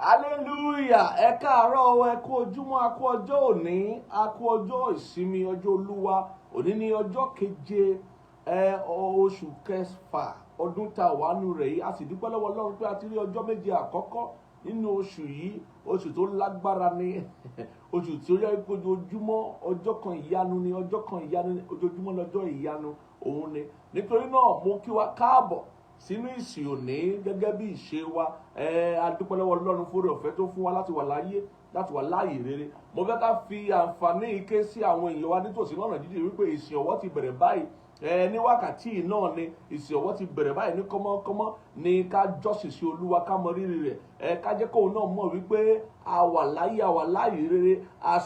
Hallelujah. Ẹ káàárọ̀ o, ẹ kú ojúmọ́, a kú ọjọ́ òní, a kú ọjọ́ ìsinmi, ọjọ́ Olúwa. Òní ní ọjọ́ keje oṣù kẹfà ọdún tá a wà nù rẹ̀ yìí. A sì dúpẹ́ lọ́wọ́ Ọlọ́run pé a ti rí ọjọ́ 7 àkọ́kọ́ nínú oṣù yìí. Oṣù tó lágbára ni, oṣù tí ó yẹ kó ojoojúmọ́ ọjọ́ kan ìyanu ni, ọjọ́ kan ìyanu ni, ojoojúmọ́ lọ́jọ́ ìyanu òun ni. Nítorí náà, mo kí wa káàbọ̀ sínú ìsìn òní gẹ́gẹ́ bí ìṣe wa. A dúpẹ́ lọ́wọ́ Ọlọ́run fún oore ọ̀fẹ́ tó fún wa láti wà láyé, láti wà láàyè rere. Mo fẹ́ ká fi àǹfààní ike sí àwọn èèyàn wa nítòsí lọ́nà jíjìn wípé ìsìn ọ̀wọ̀ ti bẹ̀rẹ̀ báyìí. Ní wákàtí yìí náà ni ìsìn ọ̀wọ̀ ti bẹ̀rẹ̀ báyìí. Ní kọ́mọ́kọ́mọ́ ni ká jọ́sìn sí Olúwa, ká mọ rírì rẹ̀, ká jẹ́ kóun náà mọ̀ wípé a wà láyé, a wà láàyè rere, a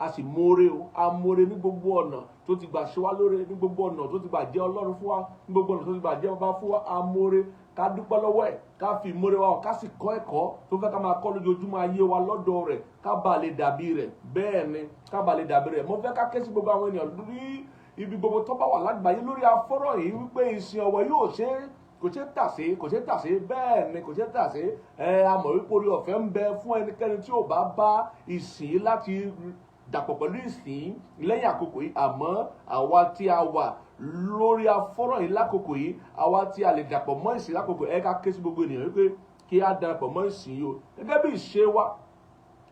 sì mórè o. A mórè ní gbogbo ọ̀nà tó ti gbà ṣe wá lóore, ní gbogbo ọ̀nà tó ti gbà jẹ́ Ọlọ́run fún wa, ní gbogbo ọ̀nà tó ti gbà jẹ́ bàbá fún wa. A mórè, ká dúpẹ́ lọ́wọ́ ẹ̀, ká fi ìmórè wa hàn, ká sì kọ́ ẹ̀kọ́ tó fẹ́ ká máa kọ́ lójoojúmọ́ ayé wa lọ́dọ̀ rẹ̀, ká bàa lè dàbí rẹ̀. Bẹ́ẹ̀ ni, ká bàa lè dàbí rẹ̀. Mo fẹ́ ká ké sí gbogbo àwọn ènìyàn lórí ibi gbogbo tó bá wà lágbàáyé lórí afọ́rọ̀ yìí wípé ìsìn ọ̀wọ̀ yóò ṣe kò ṣe tàsé, kò ṣe tàsé. Bẹ́ẹ̀ ni, kò ṣe tàsé. A mọ̀ wípé orí ọ̀fẹ́ ń bẹ fún ẹnikẹ́ni tí ò bá bá ìsìn láti dàpọ̀ pẹ̀lú ìsìn lẹ́yìn àkókò yìí. Àmọ́ àwa tí a wà lórí afọ́rọ̀ yìí lákòókò yìí, àwa tí a lè dàpọ̀ mọ́ ìsìn lákòókò, ẹ ká ké sí gbogbo ènìyàn wípé kí á darapọ̀ mọ́ ìsìn yìí o. Gẹ́gẹ́ bí ìṣe wa,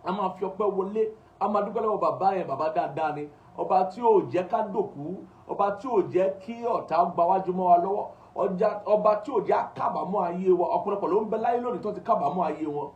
a máa fi ọpẹ́ wọlé, a máa dúpẹ́ lọ́wọ́ bàbá yẹn. Bàbá dáadáa ni, ọba tí ò jẹ́ ká dòkú, ọba tí ò jẹ́ kí ọ̀tá gba wájú mọ́ wa lọ́wọ́, ọjà ọba tí ò jẹ́ kábàámọ̀ ayé wa. Ọ̀pọ̀lọpọ̀ ló ń bẹ láyé lónìí tó ti kábàámọ̀ ayé wọn.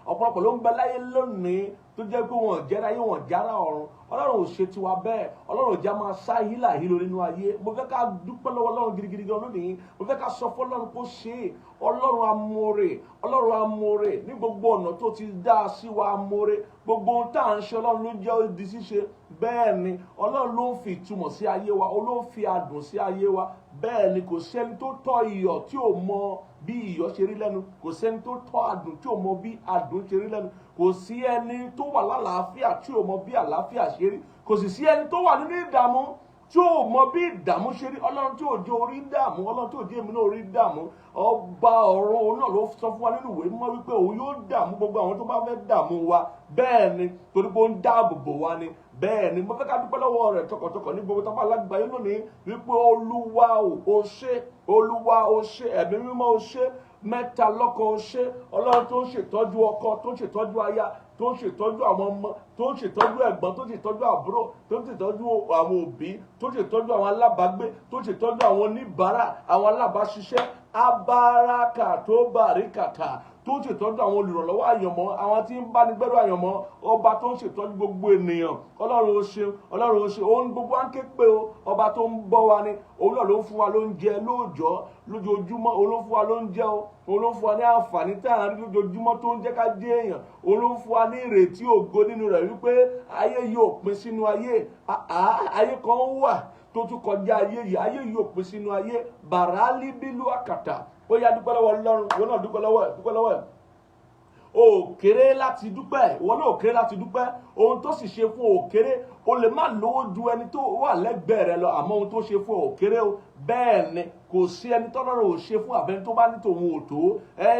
Ọ̀pọ̀lọpọ̀ ló ń bẹ láyé lónìí tó jẹ́ pé wọn jẹ́ra ayé, wọn jára ọ̀run. Ọlọ́run ò ṣe tiwa bẹ́ẹ̀. Ọlọ́run ò já máa sá hílà hílo nínú ayé. Mo fẹ́ ká dúpẹ́ lọ́wọ́ Ọlọ́run gidigidi gan lónìí. Mo fẹ́ ká sọ fún Ọlọ́run kó ṣe é. Ọlọ́run amóore, Ọlọ́run amóore ní gbogbo ọ̀nà tó ti dá a sí wa. Amóore gbogbo ohun tá à ń ṣe, Ọlọ́run ló jẹ́ ó di ṣíṣe. Bẹ́ẹ̀ ni, Ọlọ́run ló ń fi ìtumọ̀ sí ayé wa, ó ló ń fi adùn sí ayé wa. Bẹ́ẹ̀ ni, kò sẹ́ni tó tọ́ iyọ̀ tí ò mọ bí iyọ̀ ṣe rí lẹ́nu, kò sẹ́ni tó tọ́ adùn tí ò mọ bí adùn ṣe rí lẹ́nu, kò sí ẹni tó wà lálàáfíà tí ò mọ bí àlàáfíà ṣe rí, kò sì sí ẹni tó wà nínú ìdààmú tí ò mọ bí ìdààmú ṣe rí. Ọlọ́run tí ò jẹ́ orí dààmú, Ọlọ́run tí ò jẹ́ èmi náà orí dààmú, ọba ọ̀run, òun náà ló sọ fún wa nínú ìwé mímọ́ wípé òun yóò dààmú gbogbo àwọn tó bá fẹ́ dààmú wa. Bẹ́ẹ̀ ni, torí pé ó ń dáàbò bò wá ni. Bẹ́ẹ̀ ni, mo fẹ́ ká dúpẹ́ lọ́wọ́ rẹ̀ tọkàntọkàn ní gbogbo tábà lágbàáyé lónìí wípé Olúwa ò ṣe, Olúwa ò ṣe, Ẹ̀mí Mímọ́ ò ṣe, mẹ́ta lọ́kàn ò ṣe. Ọlọ́run tó ń ṣètọ́jú ọkọ, tó ń ṣètọ́jú aya, tó ń ṣètọ́jú àwọn ọmọ, tó ń ṣètọ́jú ẹ̀gbọ́n, tó ń ṣètọ́jú àbúrò, tó ń ṣètọ́jú àwọn òbí, tó ń ṣètọ́jú àwọn alábàágbé, tó ń ṣètọ́jú àwọn oníbàárà, àwọn alábàáṣiṣẹ́, abáraka tó bàríkàtà, tó ń ṣètọ́jú àwọn olùrànlọ́wọ́ àyànmọ́, àwọn tí ń bá ní gbẹ́rù àyànmọ́, ọba tó ń ṣètọ́jú gbogbo ènìyàn. Ọlọ́run ó ṣe, Ọlọ́run ó ṣe. Òun gbogbo à ń ké pé o, ọba tó ń bọ́ wa ni. Òun náà ló ń fún wa lóúnjẹ lóòjọ́, lójoojúmọ́. Òun ló ń fún wa lóúnjẹ o. Òun ló ń fún wa ní àǹfààní tá à ń rí lójoojúmọ́ tó ń jẹ́ ká jẹ́ èèyàn. Òun ló ń fún wa ní ìrètí ògo nínú rẹ̀ wípé ayé yóò pín sínú ayé, ayé kan wà tó tún kọjá ayé yìí. Ayé yóò pín sínú ayé bàrálí bílú àkàtà. Ó yá, dúpẹ́ lọ́wọ́ Ọlọ́run. Ìwọ náà dúpẹ́ lọ́wọ́ ẹ̀, dúpẹ́ lọ́wọ́ ẹ̀. O kéré láti dúpẹ́, ìwọ náà kéré láti dúpẹ́. Ohun tó sì ṣe fún o kéré. O lè má lówó ju ẹni tó wà lẹ́gbẹ̀ẹ́ rẹ lọ, àmọ́ ohun tó ṣe fún o kéré o. Bẹ́ẹ̀ ni, kò sí ẹni tọ́lọ́run ò ṣe fún àbẹ́ni tó bá ní tòun ò tó.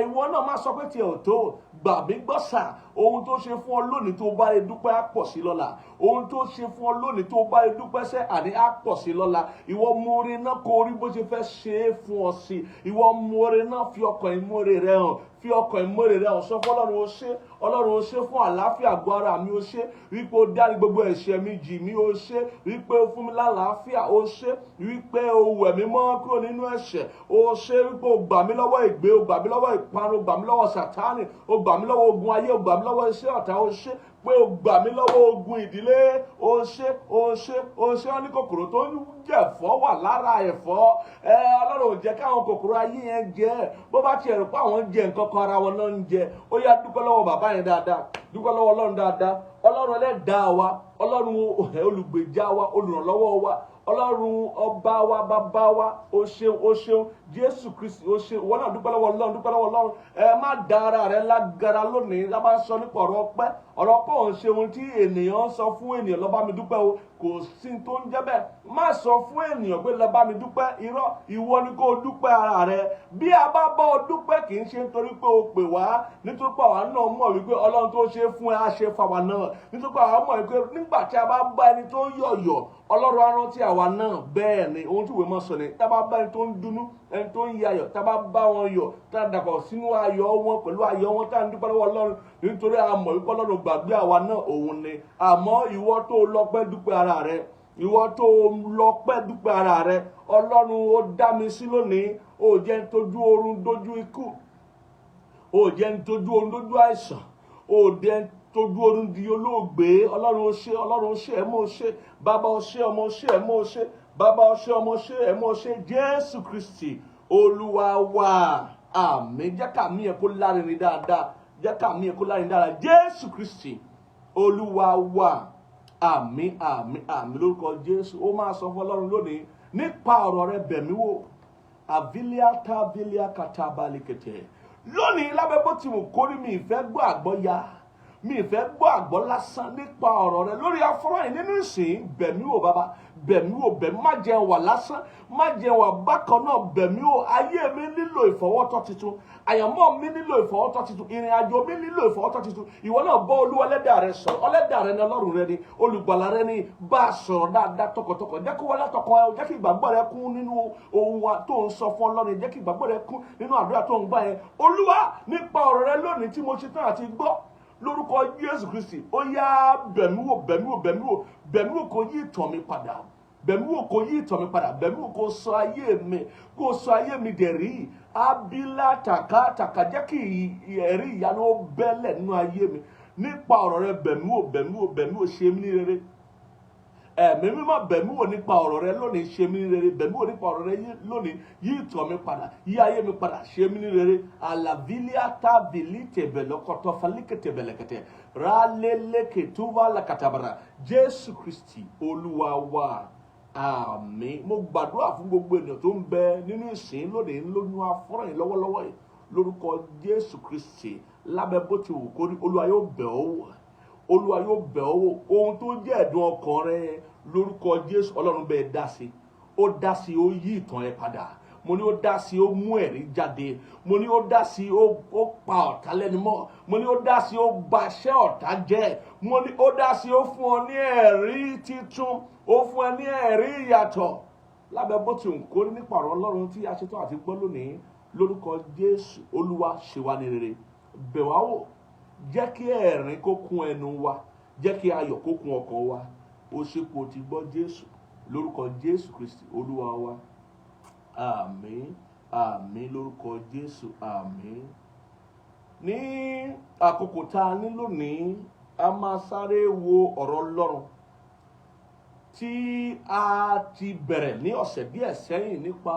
Ìwọ náà má sọ pé tiẹ̀ ò tó. Gbà mí gbọ́ sà, ohun tó ṣe fún ọ lónìí, tó bá lè dúpẹ́, á pọ̀ sí lọ́la. Ohun tó ṣe fún ọ lónìí, tó bá lè dúpẹ́ sẹ́, àní á pọ̀ sí lọ́la. Ìwọ múre náà kó rí bó ṣe fẹ́ ṣe é fún ọ sí. Ìwọ múre náà, fi ọkàn ìmúre rẹ hàn, fi ọkàn ìmúre rẹ hàn. Sọ fún Ọlọ́run, ó ṣe, Ọlọ́run, ó ṣe fún àlàáfíà àgọ́ ara mi. Ó ṣe wípé ó dárí gbogbo ẹ̀ṣẹ̀ mi jì mí. Ó ṣe wípé ó fún mi lálàáfíà. Ó ṣe wípé ó wẹ̀ mí mọ́ kúrò nínú ẹ̀ṣẹ̀. Ó ṣe wípé ó gbà mí lọ́wọ́ ègbé, ó gbà mí lọ́wọ́ ìparun, ó gbà mí lọ́wọ́ Sàtánì, ó gbà mí lọ́wọ́ ogun ayé, ó gbà mí lọ́wọ́ iṣẹ́ ọ̀tá. Ó ṣe pé ó gbà mí lọ́wọ́ ogun ìdílé. Ó ṣe, ó ṣe, ó ṣe. Wọ́n ní kòkòrò tó ń jẹ̀fọ́ wà lára ẹ̀fọ́. Ọlọ́run ò jẹ́ káwọn kòkòrò ayé yẹn jẹ. Bó bá tiẹ̀ rò pé àwọn ń jẹ nǹkan kan, ara wọn náà ń jẹ. Ó yá, dúpẹ́ lọ́wọ́ bàbá yẹn dáadáa, dúpẹ́ lọ́wọ́ Ọlọ́run dáadáa. Ọlọ́run ẹlẹ́dàá wa, Ọlọ́run olùgbèjà wa, olùrànlọ́wọ́ wa. Ọlọ́run ọba wa, bàbá wa, o ṣeun, o ṣeun. Jésù Kristi, o ṣeun. Ìwọ náà dúpẹ́ lọ́wọ́ Ọlọ́run, dúpẹ́ lọ́wọ́ Ọlọ́run. Ẹ má da ara rẹ lágara lónìí. Lá bá ń sọ nípa ọ̀rọ̀ ọpẹ́, ọ̀rọ̀ ọpẹ́ òun ṣe ohun tí ènìyàn ń sọ fún ènìyàn, "Lọ bá mi dúpẹ́ o." Kò sí tó ń jẹ́ bẹ́ẹ̀. Má sọ fún ènìyàn pé, "Lọ bá mi dúpẹ́." Irọ́, ìwọ ni kó o dúpẹ́ ara rẹ. Bí a bá bá ọ dúpẹ́, kì í ṣe nítorí pé o pè wá, nítorí pé àwa náà mọ̀ wípé Ọlọ́run tó ṣe fún ẹ á ṣe fáwa náà, nítorí pé àwa mọ̀ wípé nígbà tí a bá bá ẹni tó ń yọ̀yọ̀, Ọlọ́run á rántí àwa náà. Bẹ́ẹ̀ ni ohun tí ìwé mọ̀ sọ ni, tá a bá bá ẹni tó ń dunnú, ẹni tó ń yayọ̀, tá a bá bá wọn yọ̀, tá a dàpọ̀ sínú ayọ̀ wọn pẹ̀lú ayọ̀ wọn, tá a ń dúpẹ́ lọ́wọ́ Ọlọ́run, nítorí a mọ̀ wípé Ọlọ́run gbàgbé àwa náà, òun ni. Àmọ́ ìwọ tó lọ́pẹ́, dúpẹ́ ara rẹ. Ìwọ tó lọ́pẹ́, dúpẹ́ ara rẹ. Ọlọ́run, ó dá mi sí lónìí, ó jẹ́ ń tójú oorun dójú ikú, ó jẹ́ ń tójú oorun dójú àìsàn, ó jẹ́ ń tójú oorun di olóògbé. Ọlọ́run, ó ṣe. Ọlọ́run, ó ṣe. Ẹ̀ mọ́ ó ṣe. Bàbá, ó ṣe. Ọmọ, ó ṣe. Ẹ̀ mọ́ ó ṣe. Bàbá, ó ṣe. Ọmọ, ó ṣe. Ẹ̀ mọ́ ó ṣe. Jésù Kristi Olúwa wa, àmín. Jẹ́ káàmín yẹn kó lárinrin dáadáa. Jẹ́ káàmín yẹn kó lárinrin dáadáa. Jésù Kristi Olúwa wa, àmín, àmín, àmín lórúkọ Jésù. Ó máa sọ fún Ọlọ́run lónìí, "Nípa ọ̀rọ̀ rẹ, bẹ̀ mí wò." Àvílíà tábílíà kàtàbálẹ̀kẹ̀tẹ̀ lónìí, lábẹ́ bó ti wù kórí, mi ìfẹ́ gbọ́ àgbọ́ ya, mi ìfẹ́ gbọ́ àgbọ́ lásán. Nípa ọ̀rọ̀ rẹ lórí afọ́nrán yìí nínú ìsìn, bẹ̀ mí wò. Bàbá, bẹ̀ mí wò, bẹ̀ mí. Má jẹun wà lásán, má jẹun wà bákan náà. Bẹ̀ mí wò. Ayé mi nílò ìfọwọ́tọ́ tuntun, àyànmọ́ mi nílò ìfọwọ́tọ́ tuntun, ìrìn àjò mi nílò ìfọwọ́tọ́ tuntun. Ìwọ náà bọ́ Olúwa ẹlẹ́dàá rẹ sọ̀rọ̀. Ọlẹ́dàá rẹ ni Ọlọ́run rẹ ni olùgbàlà rẹ ni. Bá a sọ̀rọ̀ dáadáa tọkàntọkàn. Jẹ́ kó wọlé tọkàn ẹ. Jẹ́ kí ìgbàgbọ́ rẹ kún nínú ohun wa tó ń sọ fún Ọlọ́run. Jẹ́ kí ìgbàgbọ́ rẹ kún nínú àdúrà tó ń gbà yẹn. Olúwa, nípa ọ̀rọ̀ rẹ lónìí tí mo ṣe tán àti gbọ́, lórúkọ Jésù Kristi, ó yá, bẹ̀mí wò, bẹ̀mí wò, bẹ̀mí wò, bẹ̀mí wò, kó yí ìtàn mi padà. Bẹ̀mí wò, kó yí ìtàn mi padà. Bẹ̀mí wò, kó sọ ayé mi, kó sọ ayé mi dẹ̀rí abílà tàkàtàkà. Jẹ́ kí ẹ̀rí ìyanu ó bẹ́lẹ̀ nínú ayé mi. Nípa ọ̀rọ̀ rẹ, bẹ̀mí wò, bẹ̀mí wò, bẹ̀mí wò, ṣe mí ní rere. Ẹ̀mí Mímọ́, bẹ̀mí wò nípa ọ̀rọ̀ rẹ lónìí, ṣe mí ní rere. Bẹ̀mí wò nípa ọ̀rọ̀ rẹ lónìí, yí ìtàn mi padà, yí ayé mi padà, ṣe mí ní rere. Àlàvílíà tábìlì tẹ̀bẹ̀lọ́kọ̀tọ̀ falikẹ̀tẹ̀bẹ̀lẹ̀kẹ̀tẹ̀ rálẹ́lẹ́kẹ̀tùwà làkàtàbàrà. Jésù Kristi Olúwa wa, àmín. Mo gbàdúrà fún gbogbo ènìyàn tó ń bẹ nínú ìsìn lónìí, lónìí afọ́rọ̀ yìí, lọ́wọ́lọ́wọ́ yìí, lórúkọ Jésù Kristi, lábẹ́ bó ti wù kórí, Olúwa yóò bẹ̀ ọ́ wò. Olúwa yóò bẹ̀ ọ́ wò. Ohun tó jẹ́ ẹ̀dùn ọkàn rẹ, lórúkọ Jésù, Ọlọ́run bẹ́ẹ̀ dá sí. Ó dá sí, ó yí ìtàn ẹ padà. Mo ní ó dá sí, ó mú ẹ̀rí jáde. Mo ní ó dá sí, ó pa ọ̀tá lẹ́nu mọ́. Mo ní ó dá sí, ó baṣẹ́ ọ̀tá jẹ́. Mo ní ó dá sí, ó fún ọ ní ẹ̀rí titun, ó fún ẹ ní ẹ̀rí ìyàtọ̀. Lábẹ́ bó ti ń kórí, nípa ọ̀rọ̀ Ọlọ́run tí a ṣetán àti gbọ́ lónìí, lórúkọ Jésù, Olúwa, ṣe wá ní rere. Bẹ̀ wá wò. Jẹ́ kí ẹ̀rín kó kún ẹnu wa, jẹ́ kí ayọ̀ kó kún ọkàn wa. Ó ṣe kó o ti gbọ́, Jésù. Lórúkọ Jésù Kristi Olúwa wa, àmín, àmín lórúkọ Jésù, àmín. Ní àkókò tá a ní lónìí, a máa sáré wo ọ̀rọ̀ Ọlọ́run tí a ti bẹ̀rẹ̀ ní ọ̀sẹ̀ díẹ̀ sẹ́yìn nípa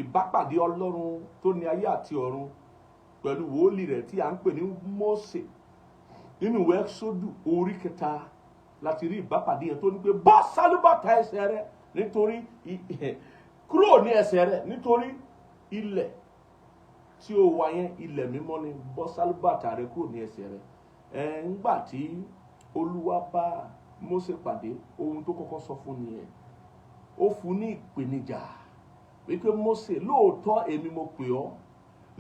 ìbápàdé Ọlọ́run tó ní ayé àti ọ̀run pẹ̀lú wòlíì rẹ̀ tí a ń pè ní Mósè. Nínú ìwé Ẹ́kísódù orí 3 láti rí ìbápàdé yẹn tó ní pé, "Bọ́ sálúbàtà ẹsẹ̀ rẹ, nítorí kúrò ní ẹsẹ̀ rẹ, nítorí ilẹ̀ tí ó wà yẹn, ilẹ̀ mímọ́ ni. Bọ́ sálúbàtà rẹ kúrò ní ẹsẹ̀ rẹ." Ẹ̀ ńgbà tí Olúwa bá Mósè pàdé, ohun tó kọ́kọ́ sọ fún nìyẹn. Ó fún ní ìpèníjà wípé, "Mósè, lóòótọ́ èmi mo pè ọ́,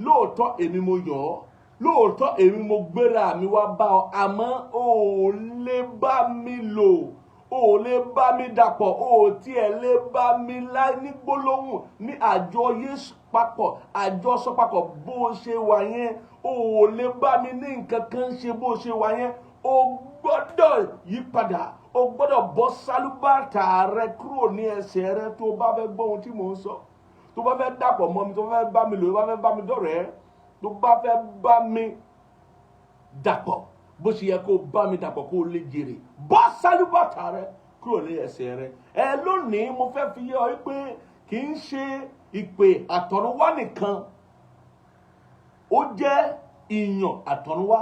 lóòótọ́ èmi mo yàn ọ́, lóòótọ́ èmi mo gbéra mi wá bá ọ, àmọ́ o ò lè bá mi lò, o ò lè bá mi dàpọ̀, o ò tiẹ̀ lè bá mi lá ní gbólóhùn, ní àjọ Yéṣu papọ̀, àjọsọ papọ̀. Bó o ṣe wà yẹn, o ò lè bá mi ní nǹkan kan ṣe bó o ṣe wà yẹn. O gbọ́dọ̀ yí padà, o gbọ́dọ̀ bọ́ sálúbàtà rẹ kúrò ní ẹsẹ̀ rẹ tó o bá fẹ́ gbọ́ ohun tí mò ń sọ, tó bá fẹ́ dàpọ̀ mọ́ mi, tó bá fẹ́ bá mi lò, tó bá fẹ́ bá mi dọ̀rẹ́, tó bá fẹ́ bá mi dàpọ̀ bó ṣe yẹ kó bá mi dàpọ̀, kó lè jèrè. Bọ́ sálúbàtà rẹ kúrò ní ẹsẹ̀ rẹ." Ẹ lónìí, mo fẹ́ fi yé ọ pé kì í ṣe ìpè àtọ̀runwá nìkan, ó jẹ́ ìyàn àtọ̀runwá.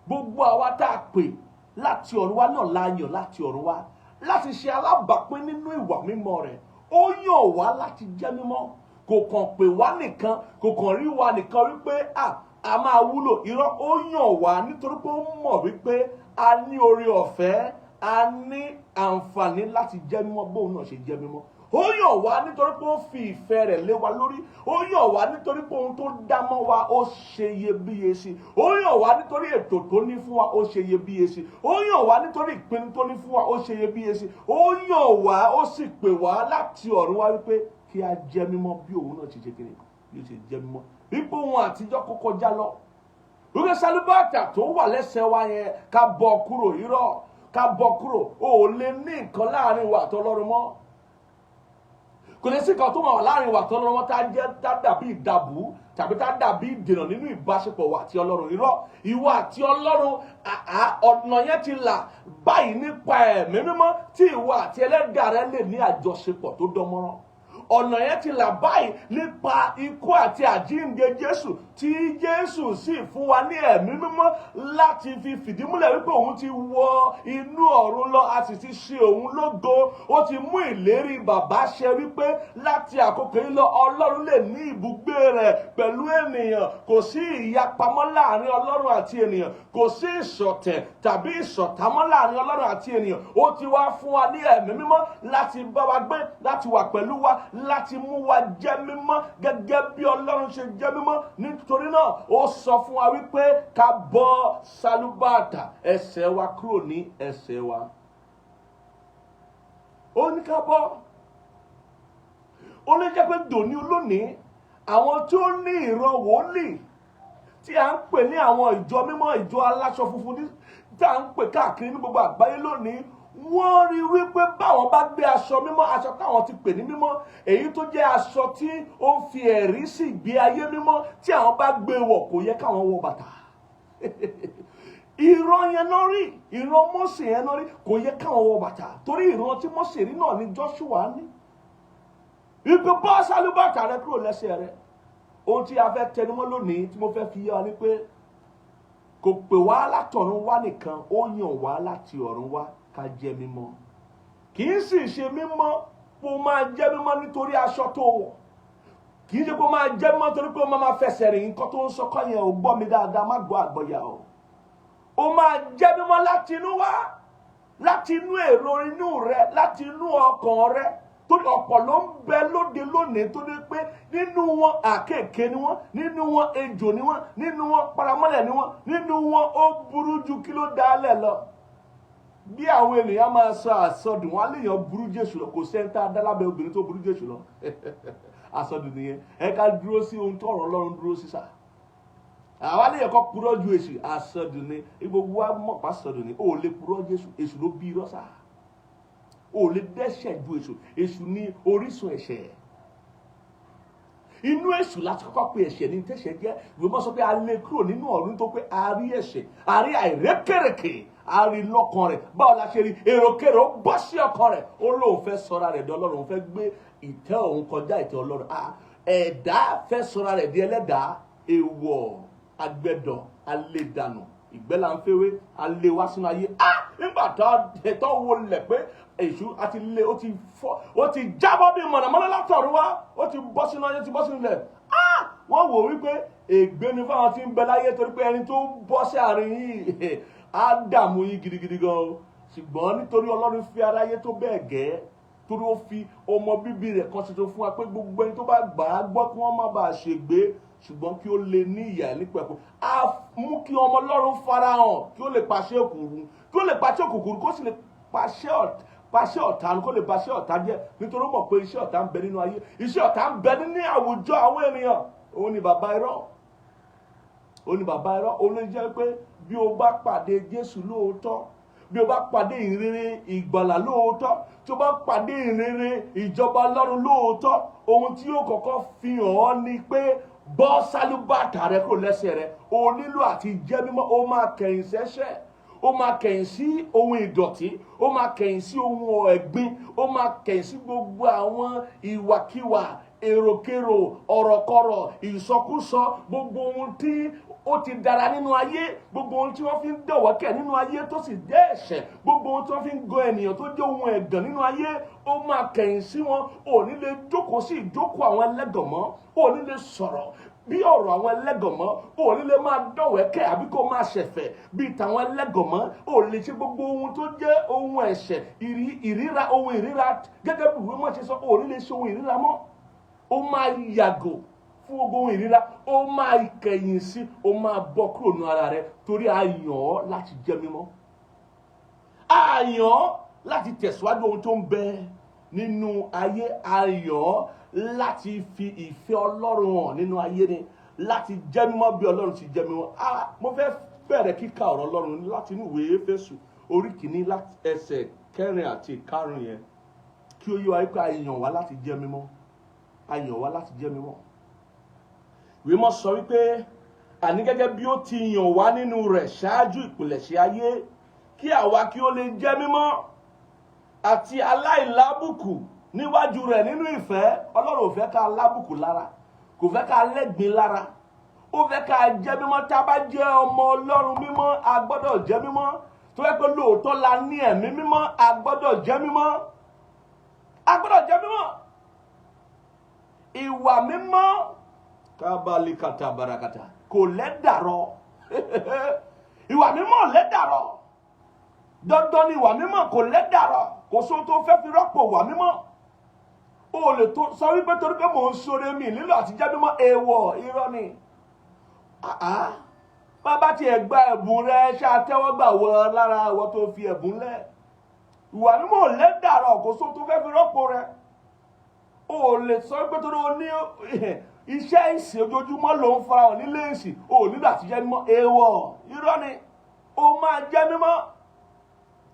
Gbogbo àwa tá a pè láti ọ̀run wá náà la yàn láti ọ̀run wá. láti ṣe alábàápín nínú ìwà mímọ́ rẹ̀. Ó yàn wá láti jẹ́ mímọ́. Kò kàn pè wá nìkan, kò kàn rí wa nìkan wípé a máa wúlò. Irọ́, ó yàn wá nítorí pé ó mọ̀ wípé a ní oore ọ̀fẹ́, a ní àǹfààní láti jẹ́ mímọ́ bóun náà ṣe jẹ́ mímọ́. Ó yàn wá nítorí pé ó fi ìfẹ́ rẹ̀ lé wa lórí. Ó yàn wá nítorí pé ohun tó dá mọ́ wa ó ṣe iyebíye sí. Ó yàn wá nítorí ètò tó ní fún wa ó ṣe iyebíye sí. Ó yàn wá nítorí ìpinnu tó ní fún wa ó ṣe iyebíye sí. Ó yàn wá, ó sì pè wá láti ọ̀run wá wípé kí a jẹ́ mímọ́ bí òun náà ṣe ṣe kiri, bí ó ṣe jẹ́ mímọ́. Wípé ohun àtijọ́ kó kọjá lọ, wípé sálúbàtà tó wà lẹ́sẹ̀ wa yẹn ká bọ́ kúrò. Irọ́, ká bọ́ kúrò. O ò lè ní nǹkan láàrin wa àtọlọ́run mọ́. Kò lè sí nǹkan tó máa wà láàrin wa àtọlọ́run mọ́ tá jẹ́ tá dàbí ìdàbù tàbí tá dàbí ìdènà nínú ìbáṣepọ̀ wa àti Ọlọ́run. Irọ́, ìwọ àti Ọlọ́run, ọ̀nà yẹn ti là báyìí nípa Ẹ̀mí Mímọ́ tí ìwọ àti Ẹlẹ́dàá rẹ lè ní àjọṣepọ̀ tó dánmọ́rán. Ọ̀nà yẹn ti là báyìí nípa ikú àti àjíǹde Jésù, tí Jésù sì fún wa ní Ẹ̀mí Mímọ́ láti fi fìdímúlẹ̀ wípé òun ti wọ inú ọ̀run lọ, a sì ti ṣe òun lógo. Ó ti mú ìlérí bàbá ṣẹ wípé láti àkókò yìí lọ, Ọlọ́run lè ní ibùgbé rẹ̀ pẹ̀lú ènìyàn. Kò sí ìyapamọ́ láàrin Ọlọ́run àti ènìyàn, kò sí ìṣọ̀tẹ̀ tàbí ìṣọ̀támọ́ láàrin Ọlọ́run àti ènìyàn. Ó ti wá fún wa ní Ẹ̀mí Mímọ́ láti bá wa gbé, láti wà pẹ̀lú wa, láti mú wa jẹ́ mímọ́ gẹ́gẹ́ bí Ọlọ́run ṣe jẹ́ mímọ́. Nítorí náà, ó sọ fún wa wípé ká bọ́ sálúbàtà ẹsẹ̀ wa kúrò ní ẹsẹ̀ wa. Ó ní ká bọ́. Ó lè jẹ́ pé dòní olónìí, àwọn tí ó ní ìran wòlíì tí à ń pè ní àwọn ìjọ mímọ́, ìjọ aláṣọ funfun tí à ń pè káàkiri ní gbogbo àgbáyé lónìí, wọ́n rí wípé báwọn bá gbé aṣọ mímọ́, aṣọ táwọn ti pè ní mímọ́, èyí tó jẹ́ aṣọ tí ó ń fi ẹ̀rí sí ìgbé ayé mímọ́, tí àwọn bá gbé wọ̀, kò yẹ káwọn wọ bàtà. Ìran yẹn náà rí, ìran Mósè yẹn náà rí, kò yẹ káwọn wọ bàtà, torí ìran tí Mósè rí náà ni Joshua ní, wípé bọ́ sálúbàtà rẹ kúrò lẹ́sẹ̀ rẹ. Ohun tí a fẹ́ tẹnumọ́ lónìí tí mo fẹ́ fi yé wa ni pé kò pè wá látọ̀run wá nìkan, ó yàn wá láti ọ̀run wá ká jẹ́ mímọ́. Kì í sì ṣe mímọ́ kó máa jẹ́ mímọ́ nítorí aṣọ tó wọ̀. Kì í ṣe kó máa jẹ́ mímọ́ torí pé ó máa fẹsẹ̀ rìn. Nǹkan tó ń sọ kọ́ yẹn ò gbọ́ mi dáadáa, má gbọ́ àgbọ̀yà o. Ó máa jẹ́ mímọ́ láti inú wá, láti inú èrò inú rẹ, láti inú ọkàn rẹ, torí ọ̀pọ̀ ló ń bẹ lóde lónìí tó ní pé nínú wọn, àkekèé ni wọ́n, nínú wọn, ejò ni wọ́n, nínú wọn, paramọ́lẹ̀ ni wọ́n, nínú wọn, ó burú ju kí ló dálẹ̀ lọ. Bí àwọn ènìyàn máa sọ àsọdùn wọn, á léèyàn burú Jésù lọ. Kò sẹ́ńtà dálábẹ́ obìnrin tó burú Jésù lọ. Àsọdùn nìyẹn. Ẹ ká dúró sí ohun tó ọ̀rọ̀ Ọlọ́run dúró sí sà. Àwa lè kọ́ purọ́ ju èṣù. Àsọdùn ni. Gbogbo wa mọ̀ pa àsọdùn ni. Ó lè purọ́ Jésù. Èṣù ló bí irọ́ sà. Ó lè dẹ́ṣẹ̀ ju èṣù. Èṣù ní orísun ẹ̀ṣẹ̀. Inú èṣù láti kọ́kọ́ pe ẹ̀ṣẹ̀ ní tẹ̀ṣẹ̀ jẹ́. Ìwé mọ́ sọ pé a lè kúrò nínú ọ̀run tó pé a rí ẹ̀ṣẹ̀, a rí àìrékèrèkè, a rí lọ́kàn rẹ̀. Báwo la ṣe rí èròkèrò? Ó bọ́ sí ọkàn rẹ̀, ó lóun fẹ́ sọra rẹ̀ di Ọlọ́run, òun fẹ́ gbé ìtẹ́ òun kọjá ìtẹ́ Ọlọ́run. Ẹ̀dá fẹ́ sọra rẹ̀ di ẹlẹ́dàá. Èèwọ̀ agbẹ́dọ̀ alédànù ìgbẹ́ là ń fẹ́wé alé wá sínú ayé. Nígbà tó wọlé pé èṣù àti lé, ó ti fọ́, ó ti jábọ́ bí mọ̀nàmọ́ná látọ̀run wá, ó ti bọ́ sínú ayé, ó ti bọ́ sínú ilẹ̀. Wọ́n wò wípé ègbé ni fáwọn tí ń bẹ láyé, torí pé ẹni tó bọ́ sí àárín yìí á dààmú yín gidigidi gan o. Ṣùgbọ́n nítorí Ọlọ́run fi aráyé tó bẹ́ẹ̀ gẹ́, torí ó fi ọmọ bíbí rẹ̀ kan ṣoṣo fún wa, pé gbogbo ẹni tó bá gbà á gbọ́, kí wọ́n má bàa ṣègbé, ṣùgbọ́n kí ó lè ní ìyà nípẹ̀kun. Á mú kí ọmọ Ọlọ́run farahàn, kí ó lè pàṣẹ òkùnkùn, kí ó lè pàṣẹ òkùnkùn, kó sì lè pàṣẹ ọ̀tá, kó lè pàṣẹ ọ̀tá jẹ́, nítorí ó mọ̀ pé iṣẹ́ ọ̀tá ń bẹ nínú ayé, iṣẹ́ ọ̀tá ń bẹ nínú àwùjọ àwọn ènìyàn. Òun ni bàbá irọ́, òun ni bàbá irọ́. Òun ló jẹ́ pé bí o bá pàdé Jésù lóòótọ́, bí o bá pàdé ìrere ìgbàlà lóòótọ́, tí o bá pàdé ìrere ìjọba Ọlọ́run lóòótọ́, ohun tí yóò kọ́kọ́ fi hàn ọ́ ni pé bọ́ sálúbàtà rẹ kúrò lẹ́sẹ̀ rẹ. O nílò àti jẹ́ mímọ́. O máa kẹ̀yìn sẹ́ṣẹ̀, ó máa kẹ̀yìn sí ohun ìdọ̀tí, ó máa kẹ̀yìn sí ohun ẹ̀gbin, ó máa kẹ̀yìn sí gbogbo àwọn ìwàkiwà, èròkérò, ọ̀rọ̀kọ̀rọ̀, ìsọkúsọ, gbogbo ohun tí ó ti dára nínú ayé, gbogbo ohun tí wọ́n fi ń dọ̀wọ́kẹ̀ nínú ayé tó sì jẹ́ ẹ̀ṣẹ̀, gbogbo ohun tí wọ́n fi ń gan ènìyàn tó jẹ́ ohun ẹ̀gàn nínú ayé, ó máa kẹ̀yìn sí wọn. Ò ní lè jókòó sí ìjókòó àwọn ẹlẹ́gàn mọ́, ò ní lè sọ̀rọ̀ bí ọ̀rọ̀ àwọn ẹlẹ́gàn mọ́, ò ní lè máa dọ̀wẹ́kẹ̀ àbí kó máa ṣẹ̀fẹ̀ bíi tàwọn ẹlẹ́gàn mọ́, ò lè ṣe gbogbo ohun tó jẹ́ ohun ẹ̀ṣẹ̀, ìríra, ohun ìríra, gẹ́gẹ́ bí ìwé mọ́ ṣe sọ, ò ní lè ṣe ohun ìríra mọ́. Ó máa yàgò fún gbogbo ohun ìríra, ó máa kẹ̀yìn sí, ó máa bọ́ kúrò ní ara rẹ, torí a yàn ọ́ láti jẹ́ mímọ́, a yàn ọ́ láti tẹ̀síwájú ohun tó ń bẹ nínú ayé, a yàn ọ́ láti fi ìfẹ́ Ọlọ́run hàn nínú ayé ni, láti jẹ́ mímọ́ bí Ọlọ́run ti jẹ́ mímọ́. Mo fẹ́ bẹ̀rẹ̀ kíka ọ̀rọ̀ Ọlọ́run láti inú ìwé Éfésù orí 1 láti ẹsẹ̀ 4 àti 5 yẹn, kí ó yé wa wípé a yàn wá láti jẹ́ mímọ́, a yàn wá láti jẹ́ mímọ́. Ìwé mọ́ sọ wípé, àní gẹ́gẹ́ bí ó ti yàn wá nínú rẹ̀ ṣáájú ìpìlẹ̀ṣẹ̀ ayé, kí àwa kí ó lè jẹ́ mímọ́ àti aláìlábùkù níwájú rẹ̀ nínú ìfẹ́. Ọlọ́run ò fẹ́ ká lábùkù lára, kò fẹ́ ká lẹ́gbin lára, ó fẹ́ ká jẹ́ mímọ́. Tá a bá jẹ́ ọmọ Ọlọ́run mímọ́, a gbọ́dọ̀ jẹ́ mímọ́. Tó yẹ pé lóòótọ́ la ní ẹ̀mí mímọ́, a gbọ́dọ̀ jẹ́ mímọ́, a gbọ́dọ̀ jẹ́ mímọ́. Ìwà mímọ́ kábàlìkàtà barakàtà kò lẹ́dàrọ̀. Ìwà mímọ́ lẹ́dàrọ̀, dandan ni ìwà mímọ́ kò lẹ́dàrọ̀. Kò sóhun tó fẹ́ fi rọ́pò ìwà mímọ́. O lè tó sọ wípé torí pé mò ń ṣoore mi nílò àti jẹ́ mímọ́. Èèwọ̀, irọ́ ni. Bàbá tiẹ̀ gba ẹ̀bùn rẹ, ṣàtẹ́wọ́gbà wọ lára ìwọ tó fi ẹ̀bùn lẹ̀. Ìwà mímọ́ lẹ́dàrọ̀, kò sóhun tó fẹ́ fi rọ́pò rẹ. O lè sọ pé torí o ní iṣẹ́ ìsìn ojoojúmọ́ ló ń farahàn nílé ìsìn, o nílò àti jẹ́ mímọ́. Èèwọ̀, irọ́ ni. O máa jẹ́ mímọ́.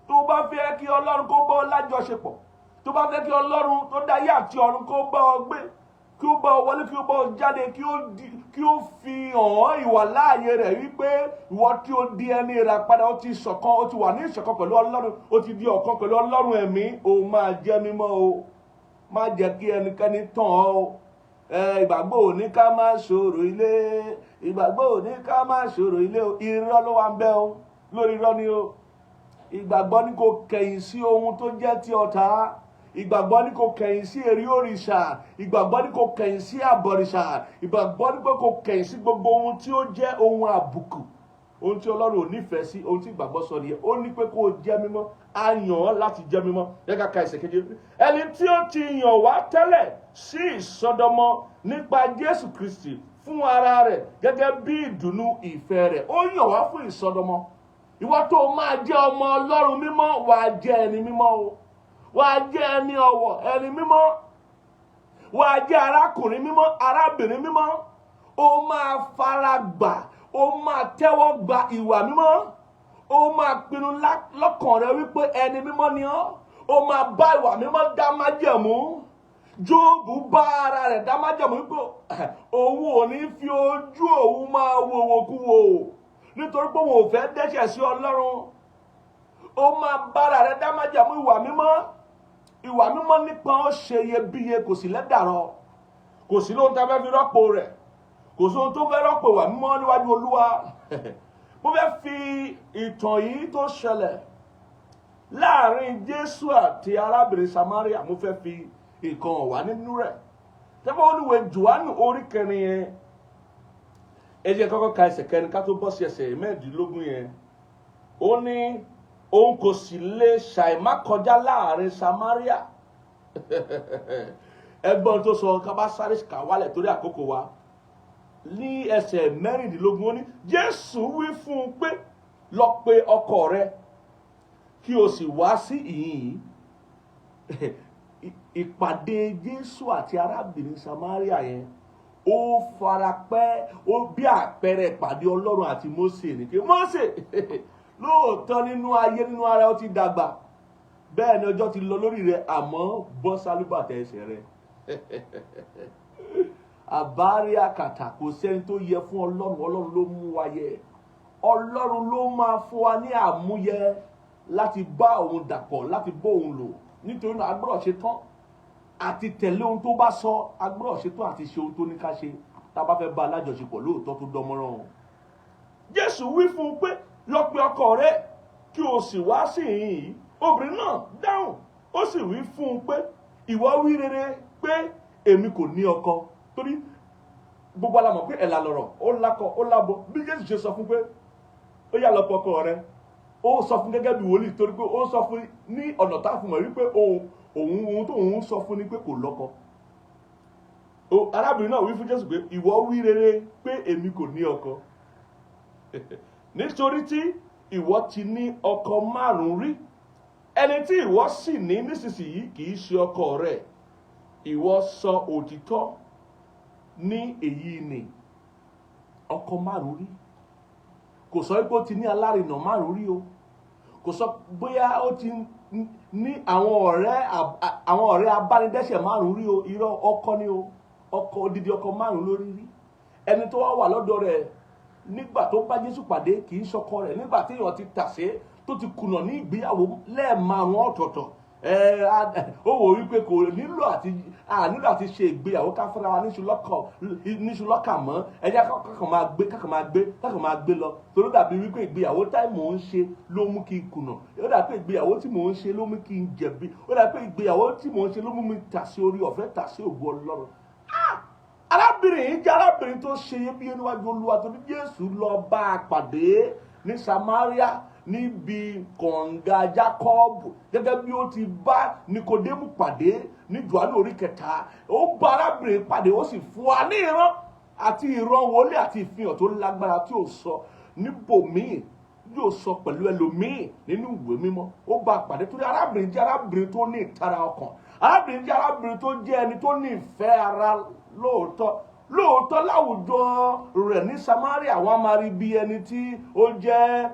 Tó bá fẹ́ kí Ọlọ́run kó bá ọ lájọṣepọ̀, tó bá fẹ́ kí Ọlọ́run tó dá ayé àti ọ̀run kó bá ọ gbé, kí ó bá ọ wọlé, kí ó bá ọ jáde, kí ó fi hàn ìwà láàyè rẹ̀ wípé ìwọ tí ó di ẹni ìràpadà, ó ti ṣọ̀kan, ó ti wà ní ìṣọ̀kan pẹ̀lú Ọlọ́run, ó ti di ọ̀kan pẹ̀lú Ọlọ́run ẹ̀mí, o máa jẹ́ mímọ́ o. Má jẹ́ kí ẹnikẹ́ni tàn ọ́ o. Ìgbàgbọ́ ò ní ká má ṣòro ilé, ìgbàgbọ́ ò ní ká má ṣòro ilé o. Irọ́ ló wà ń bẹ o, lórí irọ́ ni o. Ìgbàgbọ́ ní kò kẹ̀yìn sí ohun tó jẹ́ ti ọ̀tá, ìgbàgbọ́ ní kò kẹ̀yìn sí èrè òrìṣà, ìgbàgbọ́ ní kò kẹ̀yìn sí àbọ̀rìṣà, ìgbàgbọ́ ní kò kẹ̀yìn sí gbogbo ohun tí ó jẹ́ ohun àbùkù, ohun tí Ọlọ́run ò nífẹ̀ẹ́ sí. Ohun tí ìgbàgbọ́ sọ nìyẹn. Ó ní pé kó o jẹ́ mímọ́, a yàn ọ́ láti jẹ́ mímọ́. Yẹ ká ka ẹsẹ̀ 7. Ẹni tí ó ti yàn wá tẹ́lẹ̀ sí ìsọdọmọ nípa Jésù Kristi fún ara rẹ̀ gẹ́gẹ́ bí ìdùnnú ìfẹ́ rẹ̀. Ó yàn wá fún ìsọdọmọ. Ìwọ tó máa jẹ́ ọmọ Ọlọ́run mímọ́, wàá jẹ́ ẹni mímọ́ o, wàá jẹ́ ẹni ọ̀wọ̀, ẹni mímọ́, wàá jẹ́ arákùnrin mímọ́, arábìnrin mímọ́. Ó máa fara gbà, ó máa tẹ́wọ́ gba ìwà mímọ́, ó máa pinnu lọ́kàn rẹ wípé ẹni mímọ́ ni ọ́. Ó máa bá ìwà mímọ́ dá májẹ̀mú. Jóòbù bá ara rẹ̀ dá májẹ̀mú wípé òun ò ní fi ojú òun máa wo wòkúwò, nítorí pé òun ò fẹ́ dẹ́ṣẹ̀ sí Ọlọ́run. Ó máa bára rẹ̀ dá májẹ̀mú ìwà mímọ́. Ìwà mímọ́ nípa ó ṣe iyebíye, kò sí lẹ́dàrọ̀, kò sí lóhun tá a fẹ́ fi rọ́pò rẹ̀, kò sí ohun tó fẹ́ rọ́pò ìwà mímọ́ níwájú Olúwa. Mo fẹ́ fi ìtàn yìí tó ṣẹlẹ̀ láàrin Jésù àti arábìnrin Samaria, mo fẹ́ fi ìkan wà nínú rẹ̀. Tẹ́fọ́ olúwe Jòhánù orí 4 yẹn, ẹ jẹ́ kọ́kọ́ ka ẹsẹ̀ 4 ká tó bọ́ sí ẹsẹ̀ 16 yẹn. Ó ní òun kò sì lè ṣàìmá kọjá láàrin Samaria. Ẹgbọ́n tó sọ, ká bá sáré kà wálẹ̀ torí àkókò wa. Ní ẹsẹ̀ 16, ó ní Jésù wí fún un pé, lọ pe ọkọ rẹ kí o sì wá sí ìhín. Ìpàdé Jésù àti arábìnrin Samaria yẹn, ó farapẹ́, ó bí àpẹẹrẹ ìpàdé Ọlọ́run àti Mósè ní kí Mósè lóòótọ́ nínú ayé, nínú ara ó ti dàgbà, bẹ́ẹ̀ ni ọjọ́ ti lọ lórí rẹ̀, àmọ́ bọ́ sálúbàtà ẹsẹ̀ rẹ̀. Àbárí àkàtà, kò sẹ́ni tó yẹ fún Ọlọ́run. Ọlọ́run ló mú wa yẹ, Ọlọ́run ló máa fún wa ní àmúyẹ láti bá òun dàpọ̀, láti bá òun lò. Nítorí náà, a gbọ́dọ̀ ṣe tán àti tẹ̀lé ohun tó bá sọ, a gbọ́dọ̀ ṣe tán àti ṣe ohun tó ní ká ṣe tá a bá fẹ́ bá alájọṣepọ̀ lóòótọ́ tó dánmọ́rán o. Jésù wí fún un pé, lọ pe ọkọ rẹ kí o sì wá sí ìhín yìí. Obìnrin náà dáhùn, ó sì wí fún un pé, ìwọ wí rere pé èmi kò ní ọkọ. Torí gbogbo wa la mọ̀ pé ẹ̀là lọ̀rọ̀, ó lákọ, ó lábo. Bí Jésù ṣe sọ fún pé ó yá lọ pe ọkọ rẹ, ó sọ fún gẹ́gẹ́ bí wòlíì, torí pé ó sọ fún ní ọ̀nà tá a fún mọ̀ wípé òun ohun tó òun sọ fún ni pé kò lọ́kọ. Arábìnrin náà wí fún Jésù pé, ìwọ wí rere pé èmi kò ní ọkọ, nítorí tí ìwọ ti ní ọkọ márùn-ún rí, ẹni tí ìwọ sì ní nísinsìnyí kì í ṣe ọkọ rẹ. Ìwọ sọ òtítọ́ ní èyí ni. Ọkọ márùn-ún rí, kò sọ pé ó ti ní alárinà márùn-ún rí o. Kò sọ bóyá ó ti ní àwọn ọ̀rẹ́ abánidẹ́ṣẹ̀ márùn-ún rí o. Irọ́, ọkọ ni o. Ọkọ, odidi ọkọ márùn-ún lórí rí. Ẹni tó wá wà lọ́dọ̀ rẹ̀ nígbà tó bá Jésù pàdé kì í ṣọkọ rẹ̀. Nígbà tí èèyàn ti tàsé, tó ti kùnà ní ìgbéyàwó lẹ́ẹ̀márùn ọ̀tọ̀ọ̀tọ̀, ó wò wípé kò nílò àti nílò àti ṣe ìgbéyàwó ká fúnra wa níṣu lọ́kà mọ́. Ẹ jẹ́ kákan máa gbé, kákan máa gbé, kákan máa gbé lọ, torí dàbí wípé ìgbéyàwó táì mò ń ṣe ló mú kí n kùnà. Ó dàbí pé ìgbéyàwó tí mò ń ṣe ló mú kí n jẹ̀bi. Ó dàbí pé ìgbéyàwó tí mò ń ṣe ló mú mi tà sí orí ọ̀fẹ́, tà sí ògo Ọlọ́run. Arábìnrin yìí jẹ́ arábìnrin tó ṣe iyebíye níwájú Olúwa, torí Jésù lọ bá a pàdé ní Samaria níbi kànga Jákọ́bù, gẹ́gẹ́ bí ó ti bá Nikodémù pàdé ní Jòhánù orí 3. Ó bá arábìnrin pàdé, ó sì fún wa ní ìran àti ìran wọlé àti ìfihàn tó lágbára tí ò sọ níbòmíì, yóò sọ pẹ̀lú ẹlòmíì nínú ìwé mímọ́. Ó bá a pàdé torí arábìnrin jẹ́ arábìnrin tó ní ìtara ọkàn. Arábìnrin jẹ́ arábìnrin tó jẹ́ ẹni tó ní ìfẹ́ ara lóòótọ́ lóòótọ́. Láwùjọ rẹ̀ ní Samaria, wọ́n á máa rí bí ẹni tí ó jẹ́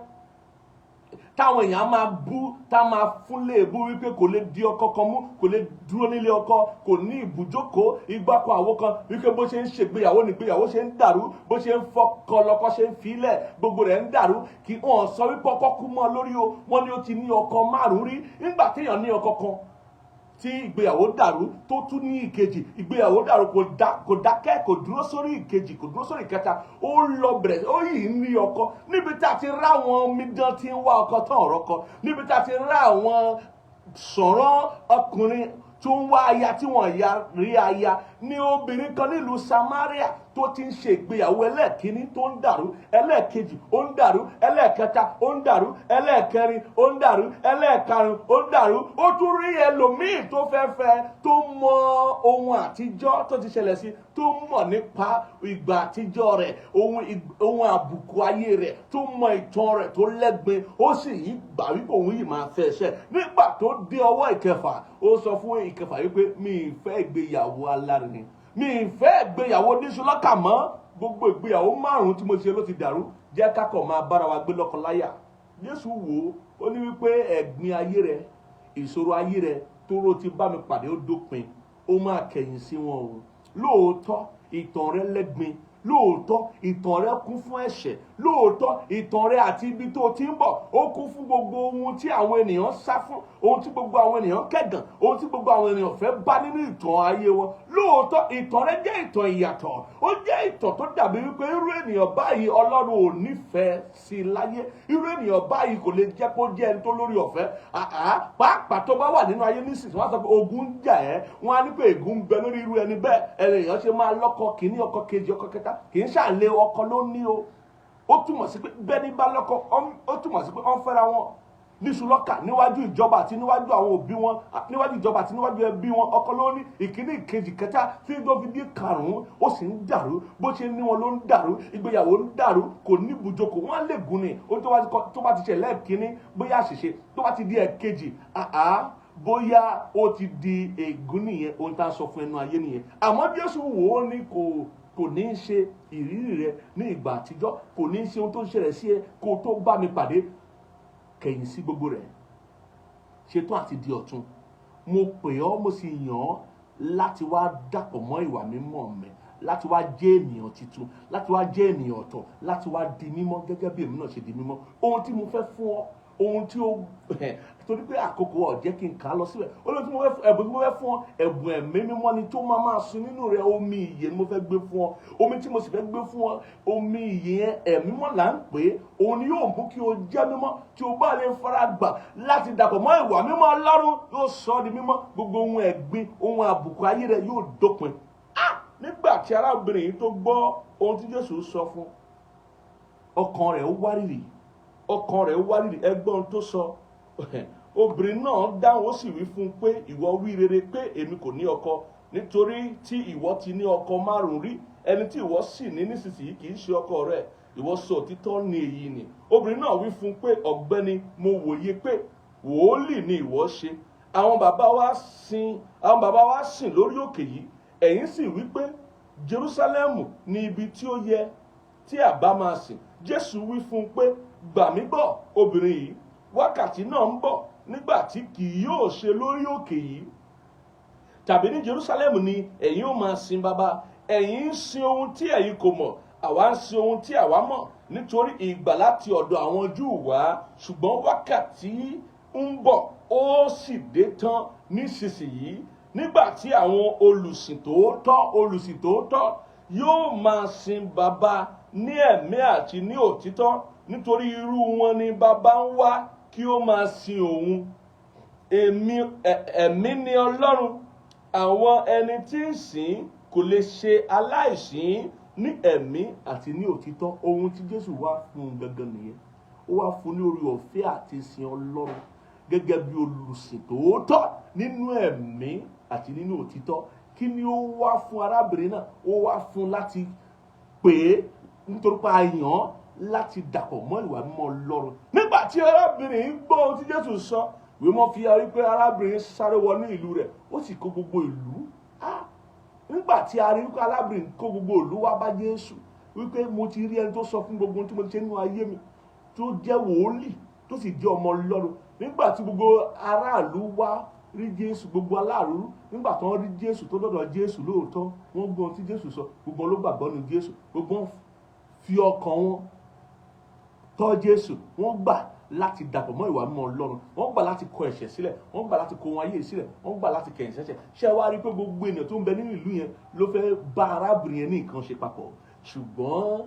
táwọn èèyàn máa bú, tá máa fún léèbú wípé kò lè di ọkọ kan mú, kò lè dúró nílé ọkọ, kò ní ibùjókòó, igbá kan àwo kan, wípé bó ṣe ń ṣègbéyàwó nígbéyàwó ṣe ń dàrú, bó ṣe ń fọkọ lọkọ ṣe ń filẹ̀, gbogbo rẹ̀ ń dàrú. Kí wọ́n sọ wípé ọkọ kú mọ́ lórí o. Wọ́n ní ó ti ní ọkọ márùn-ún rí. Nígbà téèyàn ní ọkọ kan tí ìgbéyàwó dàrú, tó tún ní ìkejì, ìgbéyàwó dàrú, kò dákẹ́, kò dúró sórí ìkejì, kò dúró sórí ìkẹta, ó lọ bẹ̀rẹ̀, ó yìí ní ọkọ. Níbi tá a ti rá àwọn omidan tí ń wá ọkọ tán ọ̀rọ̀ kọ, níbi tá a ti rá àwọn sọ̀rọ̀ ọkùnrin tó ń wá aya tí wọ́n ya rí aya, ní obìnrin kan nílùú Samaria tó ti ń ṣe ìgbéyàwó ẹlẹ́ẹ̀kíní tó ń dàrú, ẹlẹ́ẹ̀kejì ó ń dàrú, ẹlẹ́ẹ̀kẹta ó ń dàrú, ẹlẹ́ẹ̀kẹrin ó ń dàrú, ẹlẹ́ẹ̀karùn ó ń dàrú. Ó tún rí ẹlòmíì tó fẹ́ fẹ́, tó mọ ohun àtijọ́ tó ti ṣẹlẹ̀ sí, tó mọ̀ nípa ìgbà àtijọ́ rẹ̀, ohun àbùkù ayé rẹ̀, tó mọ ìtàn rẹ̀ tó lẹ́gbin. Ó sì yí gbà wípé òun yìí máa fẹ́ ṣẹ́. Nígbà tó dé ọwọ́ ìkẹfà, ó sọ fún ìkẹfà wípé, mi ì fẹ́ ìgbéyàwó alárinrin, mi ì fẹ́ ìgbéyàwó oníṣúlọ́kà mọ́. Gbogbo ìgbéyàwó márùn-ún tí mo ṣe ló ti dàrú. Jẹ́ kákọ̀ máa bára wa gbé lọ́kọláya. Jésù wò ó, ó ní wípé ẹ̀gbin ayé rẹ, ìṣòro ayé rẹ tóró ti bá mi pàdé, ó dópin. Ó máa kẹ̀yìn sí wọn o. Lóòótọ́ ìtàn rẹ lẹ́gbin, lóòótọ́ ìtàn rẹ kún fún ẹ̀ṣẹ̀, lóòótọ́ ìtàn rẹ àti ibi tó ti ń bọ̀, ó kún fún gbogbo ohun tí àwọn ènìyàn sá fún, ohun tí gbogbo àwọn ènìyàn kẹ̀gàn, ohun tí gbogbo àwọn ènìyàn fẹ́ bá nínú ìtàn ayé wọn. Lóòótọ́ ìtàn rẹ jẹ́ ìtàn ìyàtọ̀, ó jẹ́ ìtàn tó dàbí wípé irú ènìyàn báyìí, Ọlọ́run ò nífẹ̀ẹ́ sí i láyé. Irú ènìyàn báyìí kò lè jẹ́ kó jẹ́ ẹni tó lórí ọ̀fẹ́. Àá pàápàá tó bá wà nínú ayé nísinsìnyí, wọ́n á sọ pé ogun ń jà ẹ́. Wọ́n á ní pé ègún ń bẹ lórí irú ẹni bẹ́ẹ̀. Ènìyàn ṣe máa lọ́kọ kìíní, ọkọ kejì, ọkọ kẹta, kì í ṣàlè ọkọ ló ní o. Ó túmọ̀ sí pé bẹ́ẹ̀ ní bá lọ́kọ, ó túmọ̀ sí pé wọ́n fẹ́ra wọn níṣu lọ́kà níwájú ìjọba àti níwájú àwọn òbí wọn, níwájú ìjọba àti níwájú ẹbí wọn. Ọkọ ló ní ìkíní, ìkejì, kẹta, tí tó fi dé karùn-ún, ó sì ń dàrú. Bó ṣe ní wọn ló ń dàrú, ìgbéyàwó ń dàrú, kò ní ibùjókòó. Wọn lè gùn ni ó tó bá ti ṣe lẹ́ẹ̀kíní, bóyá àṣìṣe, tó bá ti di ẹ̀kejì, àá bóyá ó ti di ègún nìyẹn. Ohun tá a sọ fún ẹnu ayé nìyẹn. Àmọ́ Jésù wò ó ní kò ní í ṣe ìrírí rẹ ní ìgbà àtijọ́, kò ní í ṣe ohun tó ń ṣẹlẹ̀ sí ẹ kó o tó bá mi pàdé. Kẹ̀yìn sí gbogbo rẹ̀, ṣetán àti di ọ̀tun. Mo pè ọ́, mo sì yàn ọ́ láti wá dàpọ̀ mọ́ ìwà mímọ́ mi, láti wá jẹ́ ènìyàn tuntun, láti wá jẹ́ ènìyàn ọ̀tọ̀, láti wá di mímọ́ gẹ́gẹ́ bí èmi náà ṣe di mímọ́. Ohun tí mo fẹ́ fún ọ Ohun tí ó torí pé àkókò ọ̀ jẹ́ kí n kà á lọ síbẹ̀. Ó lóhun tí mo fẹ́, ẹ̀bùn tí mo fẹ́ fún ọ, ẹ̀bùn ẹ̀mí mímọ́ ni tó máa máa sun nínú rẹ. Omi ìyè ni mo fẹ́ gbé fún ọ. Omi tí mo sì fẹ́ gbé fún ọ, omi ìyè yẹn, ẹ̀mí mímọ́ là ń pè é. Òun ni yóò mú kí o jẹ́ mímọ́. Tí o bá lè fara gbà láti dàpọ̀ mọ́ ìwà mímọ́ Ọlọ́run, yóò sọ ọ́ di mímọ́. Gbogbo ohun ẹ̀gbin, ohun àbùkù ayé rẹ yóò dópin. Nígbà tí arábìnrin yìí tó gbọ́ ohun tí Jésù sọ fún, ọkàn rẹ̀ wárìrì, ọkàn rẹ̀ wárìrì. Ẹ gbọ́ ohun tó sọ. Obìnrin náà dáhùn, ó sì wí fún un pé, "Ìwọ wí rere pé èmi kò ní ọkọ, nítorí tí ìwọ ti ní ọkọ márùn rí, ẹni tí ìwọ sì ní nísinsìnyí kì í ṣe ọkọ rẹ. Ìwọ sọ òtítọ́ ní èyí ni." Obìnrin náà wí fún un pé, "Ọ̀gbẹ́ni, mo wòye pé wòólì ni ìwọ ṣe. Àwọn bàbá wa sìn lórí òkè yìí, ẹ̀yin sì wí pé Jerúsálẹ́mù ní ibi tí ó yẹ tí a bá máa sìn." Jésù wí fún un pé, "Gbà mí gbọ́, obìnrin yìí, wákàtí náà ń bọ̀ nígbà tí kì yóò ṣe lórí òkè yìí tàbí ní Jerusalem ni ẹ̀yin ó máa sin Baba. Ẹ̀yin ń sin ohun tí ẹ̀yin kò mọ̀, àwa ń sin ohun tí àwa mọ̀, nítorí ìgbàlà ti ọ̀dọ̀ àwọn Júù wá. Ṣùgbọ́n wákàtí ń bọ̀, ó sì dé tán nísinsìnyí, nígbà tí àwọn olùsìn tòótọ́, olùsìn tòótọ́ yóò máa sin Baba ní ẹ̀mí àti ní òtítọ́, nítorí irú wọn ni Baba ń wá kí ó máa sin òun. Èmi ẹ̀mí ni Ọlọ́run, àwọn ẹni tí ń sìn kò lè ṣe aláìsìn ní ẹ̀mí àti ní òtítọ́." Ohun tí Jésù wá fún un gangan nìyẹn. Ó wá fún ní orí ọ̀fẹ́ àti sin Ọlọ́run gẹ́gẹ́ bí olùsìn tòótọ́ nínú ẹ̀mí àti nínú òtítọ́. Kí ni ó wá fún arábìnrin náà? Ó wá fún láti pè é, nítorí pé a yàn án láti dàpọ̀ mọ́ ìwà mímọ́ Ọlọ́run. Nígbà tí arábìnrin yìí gbọ́ ohun tí Jésù sọ, ìwé mọ́ fi hàn wípé arábìnrin sáré wọnú ìlú rẹ̀, ó sì kó gbogbo ìlú. Nígbà tí a rí wípé arábìnrin kó gbogbo ìlú wá bá Jésù wípé, "Mo ti rí ẹni tó sọ fún gbogbo ohun tí mo ti ṣe nínú ayé mi, tó jẹ́ wòólì, tó sì jẹ́ ọmọ Ọlọ́run." Nígbà tí gbogbo aráàlú wá rí Jésù, gbogbo aláàlú, nígbà tí wọ́n rí Jésù, tó dọ̀dọ̀ Jésù lóòótọ́, wọ́n gbọ́ ohun tí Jésù sọ, gbogbo wọn ló gbàgbọ́ nínú Jésù. Gbogbo wọn fi ọkàn wọn tọ́ Jésù, wọ́n gbà láti dàpọ̀ mọ́ ìwà mímọ́ Ọlọ́run, wọ́n gbà láti kọ ẹ̀ṣẹ̀ sílẹ̀, wọ́n gbà láti kó wọn ayé sílẹ̀, wọ́n gbà láti kẹ̀yìn sẹ́ṣẹ̀. Ṣé wàá rí i pé gbogbo ènìyàn tó ń bẹ nínú ìlú yẹn ló fẹ́ bá arábìnrin yẹn ní nǹkan ṣe papọ̀? Ṣùgbọ́n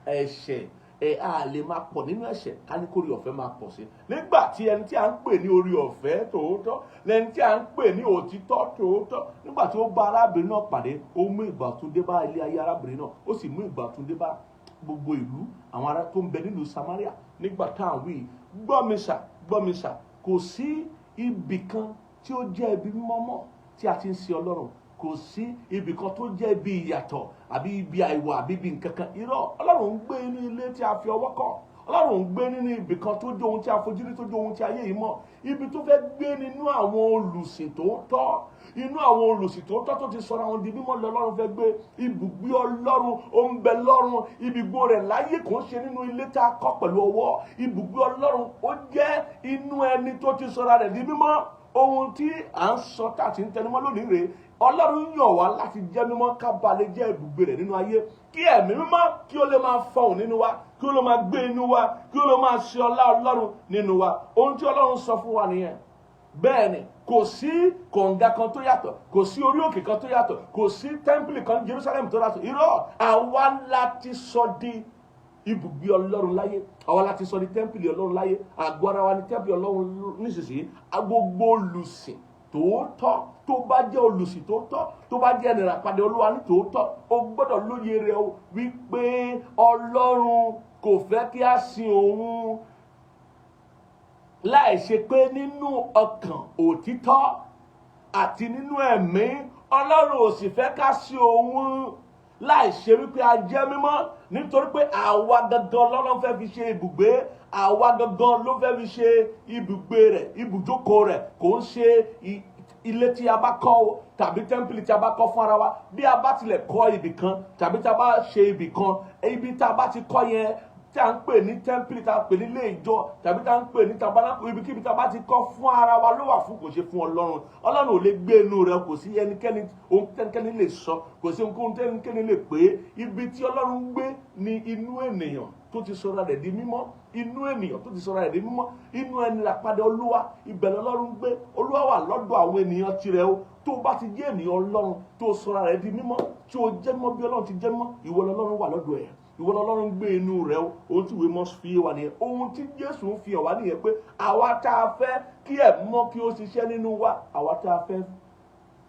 ẹ̀ṣẹ̀ ẹ̀ á lè máa pọ̀ nínú ẹ̀ṣẹ̀, ká ní kórè ọ̀fẹ́ máa pọ̀ sí. Nígbà tí ẹni tí a ń pè ní orí ọ̀fẹ́ tòótọ́, lẹni tí a ń pè ní òtítọ́ tòótọ́, nígbà tí ó bá arábìnrin náà pàdé, ó mú ìgbà tún dé bá ilé ayé arábìnrin náà, ó sì mú ìgbà tún dé bá gbogbo ìlú, àwọn ará tó ń bẹ nílùú Samaria nígbà tá à ń wí. Gbọ́ mi sà, gbọ́ mi sà, kò sí ibì kan tí ó jẹ́ ibi mímọ́ mọ́ tí a ti ń sin Ọlọ́run. Kò sí ibì kan tó jẹ́ ibi ìyàtọ̀ àbí ibi àìwọ̀ àbí ibi nǹkan kan. Irọ́. Ọlọ́run ń gbé inú ilé tí a fi ọwọ́ kọ́? Ọlọ́run ń gbé nínú ibì kan tó jẹ́ ohun tí a fojú rí, tó jẹ́ ohun tí ayé yìí mọ̀? Ibi tó fẹ́ gbé nínú àwọn olùsìn tòótọ́, inú àwọn olùsìn tòótọ́ tó ti sọ̀rọ̀ àwọn di mímọ́ lọ Ọlọ́run fẹ́ gbé. Ibùgbé Ọlọ́run ó ń bẹ lọ́run. Ibùgbé rẹ̀ láyé kò ń ṣe nínú ilé tá a kọ́ pẹ̀lú ọwọ́. Ibùgbé Ọlọ́run ó jẹ́ inú ẹni tó ti sọ̀rọ̀ rẹ̀ di mímọ́. Ohun tí à ń sọ tá a ti ń tẹnumọ́ lónìí rèé. Ọlọ́run yàn wá láti jẹ́ mímọ́, ká ba lè jẹ́ ibùgbé rẹ̀ nínú ayé, kí ẹ̀mí mímọ́ kí ó lè máa fọhùn nínú wa, kí ó lè máa gbé inú wa, kí ó lè máa ṣe ọlá Ọlọ́run nínú wa. Ohun tí Ọlọ́run sọ fún wa nìyẹn. Bẹ́ẹ̀ ni, kò sí kọ̀ǹga kan tó yàtọ̀, kò sí orí òkè kan tó yàtọ̀, kò sí tẹ́ḿpìlì kan ní Jerusalem tó yàtọ̀. Irọ́. Àwa láti sọ di ibùgbé Ọlọ́run láyé, àwa láti sọ di tẹ́ḿpìlì Ọlọ́run láyé. Àgọ́ ara wa ní tẹ́ḿpìlì Ọlọ́run nísinsìnyí. Gbogbo olùsìn tòótọ́ tó bá jẹ́ olùsìn tòótọ́, tó bá jẹ́ ẹnìràpadà Olúwa ní tòótọ́, o gbọ́dọ̀ lóye rẹ̀ o wípé Ọlọ́run kò fẹ́ kí a sin òun láì ṣe pé nínú ọkàn òtítọ́ àti nínú ẹ̀mí. Ọlọ́run ò sì fẹ́ ká sin òun láì ṣe wípé a jẹ́ mímọ́, nítorí pé àwa gangan Ọlọ́run fẹ́ fi ṣe ibùgbé. Àwa gangan ló fẹ́ fi ṣe ibùgbé rẹ̀, ibùjókòó rẹ̀. Kò ń ṣe ilé tí a bá kọ́ o, tàbí tẹ́ḿpìlì tí a bá kọ́ fún ara wa. Bí a bá tilẹ̀ kọ́ ibì kan tàbí tí a bá ṣe ibì kan, ibi tá a bá ti kọ́ yẹn, tí a ń pè ní tẹ́ḿpìlì, tí a ń pè ní ilé ìjọ, tàbí tí a ń pè ní tabernacle, ibikíbi tí a bá ti kọ́ fún ara wa ló wà fún, kò ṣe fún Ọlọ́run. Ọlọ́run ò lè gbé inú rẹ. Kò sí ẹnikẹ́ni, ohun tẹ́nikẹ́ni lè sọ, kò sí ohunkóhun tẹ́nikẹ́ni lè pè é. Ibi tí Ọlọ́run ń gbé ní inú ènìyàn tó tó ti sọra rẹ̀ di mímọ́, inú ènìyàn tó ti sọra rẹ̀ di mímọ́, inú ẹni làpàdé Olúwa, ibẹ̀ lọ́lọ́run gbé. Olúwa wà lọ́dọ̀ àwọn ènìyàn tirẹ̀ o. Tó o bá ti jẹ́ ènìyàn Ọlọ́run, tó o sọra rẹ̀ di mímọ́, tí o jẹ́ mọ́ bí Ọlọ́run ti jẹ́ mọ́, ìwọ lọ́lọ́run wà lọ́dọ̀ ẹ̀, ìwọ lọ́lọ́run gbé inú rẹ o. Ohun tí ìwé mọ́ fi wà nìyẹn. Ohun tí Jésù ń fi hàn wá nìyẹn pé àwa tá a fẹ́ kí ẹ̀ mọ́ kí ó ṣiṣẹ́ nínú wa, àwa tá a fẹ́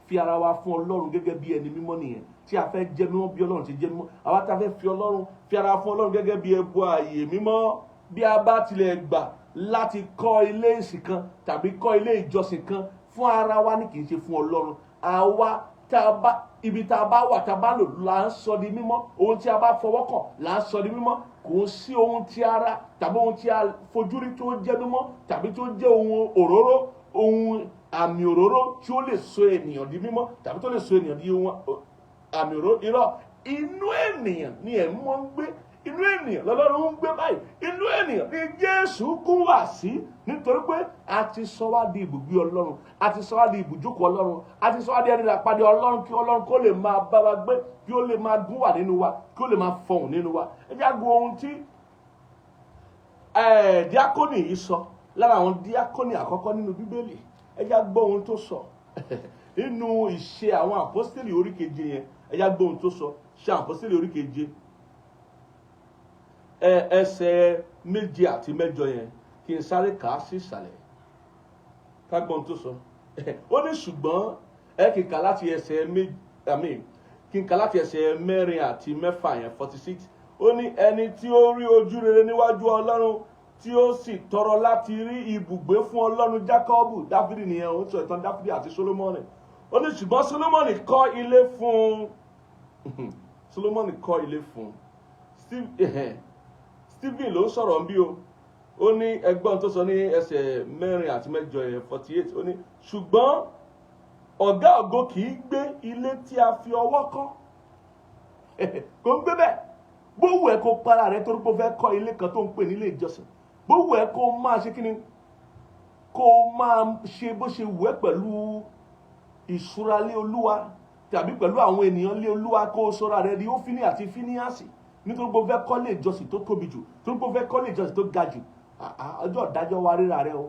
fi ara wa fún Ọlọ́run gẹ́gẹ́ bí ẹni mímọ́ nìyẹn, tí a fẹ́ jẹ́ mímọ́ bí Ọlọ́run ti jẹ́ mímọ́, àwa tá a fẹ́ fi Ọlọ́run fi ara fún Ọlọ́run gẹ́gẹ́ bí ẹbọ ààyè mímọ́. Bí a bá tilẹ̀ gbà láti kọ́ ilé ìsìn kan tàbí kọ́ ilé ìjọsìn kan fún ara wa ní, kì í ṣe fún Ọlọ́run. Àwa tá a bá ibi tá a bá wà, tá a bá lò là ń sọ di mímọ́. Ohun tí a bá fọwọ́ kàn là ń sọ di mímọ́. Kò sí ohun tí ara tàbí ohun tí a fojú rí tó jẹ́ mímọ́ tàbí tó jẹ́ ohun òróró, ohun àmì òróró tí ó lè sọ ènìyàn di mímọ́ tàbí tó lè sọ ènìyàn di ohun àmì òróró. Irọ́, inú ènìyàn ni ẹ̀ mọ́ ń gbé. Inú ènìyàn lọ́lọ́run ń gbé báyìí. Inú ènìyàn ni Jésù kún wá sí, nítorí pé a ti sọ wá di ibùgbé Ọlọ́run, a ti sọ wá di ibùjókòó Ọlọ́run, a ti sọ wá di ẹni àpàdé Ọlọ́run, kí Ọlọ́run kó lè máa bá wa gbé, kí ó lè máa gún wà nínú wa, kí ó lè máa fọhùn nínú wa. Ẹ jẹ́ àgbo ohun tí díákónì yìí sọ, lára àwọn díákónì àkọ́kọ́ nínú Bíbélì. Ẹ jẹ́ gbọ́ ohun tó sọ nínú Ìṣe Àwọn Àpọ́sítélì orí keje yẹn. Ẹ jẹ́ gbọ́ ohun tó sọ. Ṣe Àwọn Àpọ́sítélì orí 7, ẹsẹ̀ 7 àti 8 yẹn, kí n sáré kà á sí ìsàlẹ̀ ká gbọ́ ohun tó sọ. Ó ní ṣùgbọ́n ẹ kì í kà láti ẹsẹ̀ 2, I mean, kí n kà láti ẹsẹ̀ 4 àti 6 yẹn, 46. Ó ní ẹni tí ó rí ojú rere níwájú Ọlọ́run, tí ó sì tọrọ láti rí ibùgbé fún Ọlọ́run Jákọ́bù. Dáfídì nìyẹn. Ó sọ ìtàn Dáfídì àti Sólómọ́nì. Ó ní ṣùgbọ́n Sólómọ́nì kọ́ ilé fún un. Sólómọ́nì kọ́ ilé fún un. Stephen ló ń sọ̀rọ̀ nbí o. Ó ní ẹgbọ́n tó sọ ní ẹsẹ̀ 4 àti 8 yẹn, 48. Ó ní ṣùgbọ́n Ọ̀gá Ògo kì í gbé ilé tí a fi ọwọ́ kọ́. Kò ń gbé bẹ́ẹ̀. Bó wù ẹ́ kó para rẹ torí pé ó fẹ́ kọ́ ilé kan tó ń pè nílé ìjọsìn, bó wù ẹ́ kó máa ṣe kíni, kó máa ṣe bó ṣe wù ẹ́ pẹ̀lú ìṣúra lé Olúwa tàbí pẹ̀lú àwọn ènìyàn lé Olúwa, kó o sọ́ra rẹ di Hófínì àti Fíníásì nítorí pé o fẹ́ kọ́ lé ìjọsìn tó tóbi jù, torí pé o fẹ́ kọ́ lé ìjọsìn tó ga jù, ọjọ́ ìdájọ́ wa ríra rẹ o,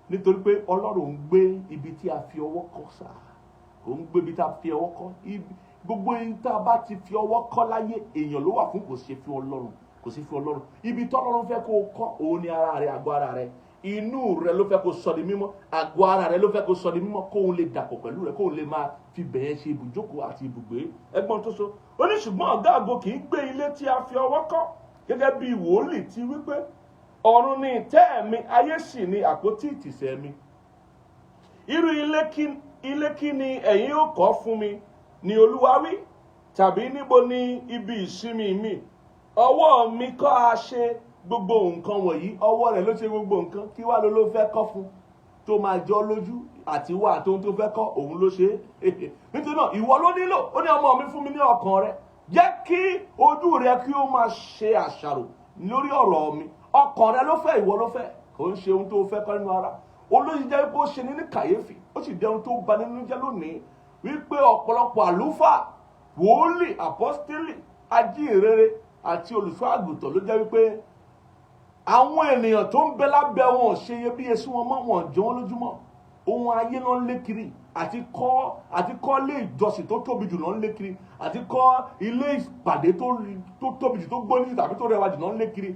nítorí pé Ọlọ́run ń gbé ibi tí a fi ọwọ́ kọ́ sáà. Kò ń gbé ibi tí a fi ọwọ́ kọ́. Gbogbo ibi tí a bá ti fi ọwọ́ kọ́ láyé, èèyàn ló wà fún, kò ṣe fún Ọlọ́run, kò sí fún Ọlọ́run. Ibi tọ́lọ́run fẹ́ kó o kọ́ òun ni ara rẹ, àgọ́ ara rẹ. Inú rẹ ló fẹ́ kó sọ di mímọ́. Àgọ́ ara rẹ ló fẹ́ kó sọ di mímọ́, kóun lè dàpọ̀ pẹ̀lú rẹ, kóun lè máa fi bẹ̀ẹ́ ṣe ibùjókòó àti ibùgbé. Ẹgbọ́n tó sọ, ó ní ṣùgbọ́n Ọ̀gá Ògo kì í gbé ilé tí a fi ọwọ́ kọ́, gẹ́gẹ́ bí wòlíì ti wípé, "Ọ̀run ni ìtẹ́ mi, ayé sì ni àpótí ìtìsẹ̀ mi. Irú ilé kí ni ẹ̀yin ó kọ́ fún mi, ni Olúwa wí, tàbí níbo ni ibi ìsinmi mi? Ọwọ́ mi kọ́ a ṣe gbogbo nǹkan wọ̀nyí?" Ọwọ́ rẹ̀ ló ṣe gbogbo nǹkan. Kí wàá ló ló fẹ́ kọ́ fún tó máa jọ lójú? Àti wà tó ń tó fẹ́ kọ́, òun ló ṣe é. Nítorí náà, ìwọ ló nílò. Ó ní, "Ọmọ mi, fún mi ní ọkàn rẹ. Jẹ́ kí ojú rẹ kí ó máa ṣe àṣàrò lórí ọ̀rọ̀ mi." Ọkàn rẹ ló fẹ́, ìwọ ló fẹ́. Kò ń ṣe ohun tó fẹ́ kọ́ nínú ara olóyè. Jẹ́ pé ó ṣe ní ní kàyéfì, ó sì jẹ́ ohun tó bà nínú jẹ́ lónìí wípé ọ̀pọ̀lọpọ̀ àlùfáà, wòólì, àpọ́stélì, ajíhìnrere àti olùṣọ́ àgùntàn ló jẹ́ wípé àwọn ènìyàn tó ń bẹ lábẹ́ wọn ò ṣe iyebíye sí wọn mọ́, wọn jẹ wọ́n lójúmọ́. Ohun ayé ló ń lé kiri, àti kọ́ ilé ìjọsìn tó tóbi jù ló ń lé kiri, àti kọ́ ilé ìpàdé tó tóbi jù, tó gbóni jù tàbí tó rẹwà jù ló ń lé kiri.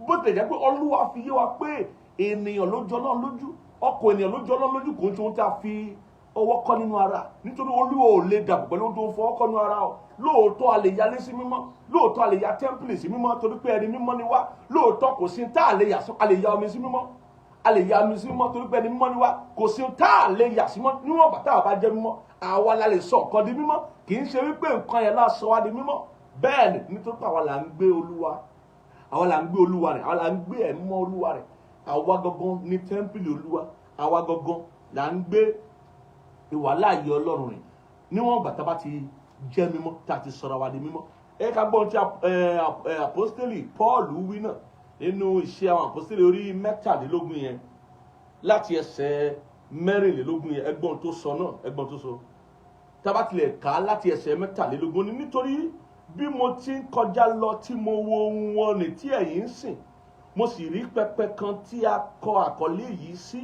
Bó tilẹ̀ jẹ́ pé Olúwa fi yé wa pé ènìyàn ló jọ Ọlọ́run lójú, ọkọ̀ ènìyàn ló jọ Ọlọ́run lójú, kò ń ṣe ohun tí a fi ọwọ́ kọ́ nínú ara, nítorí Olúwa ò lè dàpọ̀ pẹ̀lú ohun tó ń fọwọ́ kọ́ nínú ara o. Lóòótọ́, a lè yalé sí mímọ́. Lóòótọ́, a lè ya tẹ́ḿpìlì sí mímọ́ torí pé ẹni mímọ́ ni wá. Lóòótọ́, kò sí tá a lè yà, a lè ya omi sí mímọ́, a lè ya omi sí mímọ́ torí pé ẹni mímọ́ ni wá. Kò sí tá a lè yà sí mímọ́. Níwọ̀n bàtà àbá jẹ́ mímọ́, àwa la lè sọ nǹkan di mímọ́. Kì í ṣe wípé nǹkan yẹn lá sọ wá di mímọ́. Bẹ́ẹ̀ ni, nítorí pé àwa là ń gbé Olúwa, àwa là ń gbé Olúwa rẹ̀, àwa là ń gbé ẹ̀mọ́ Olúwa rẹ̀. Àwa gangan ní tẹ́ḿpìlì Olúwa. Àwa gangan là ń gbé ìwàláàyè Ọlọ́run rẹ̀, níwọ̀n bàtà bá ti jẹ́ mímọ́, tá a ti sọ̀rọ̀ wa di mímọ́. Ẹ ká gbọ́n tí àpọ́stélì Paul wí náà nínú Ìṣe Àwọn Àpọ́stélì orí 23 yẹn, láti ẹsẹ̀ 24 yẹn. Ẹgbọ́n tó sọ náà, ẹgbọ́n tó sọ. Tá bá tilẹ̀ kà á láti ẹsẹ̀ 23 ní, nítorí Bí mo ti ń kọjá lọ tí mo wo ohun wọn nì tí ẹ̀yin ń sìn, mo sì rí pẹpẹ kan tí a kọ àkọlé yìí sí,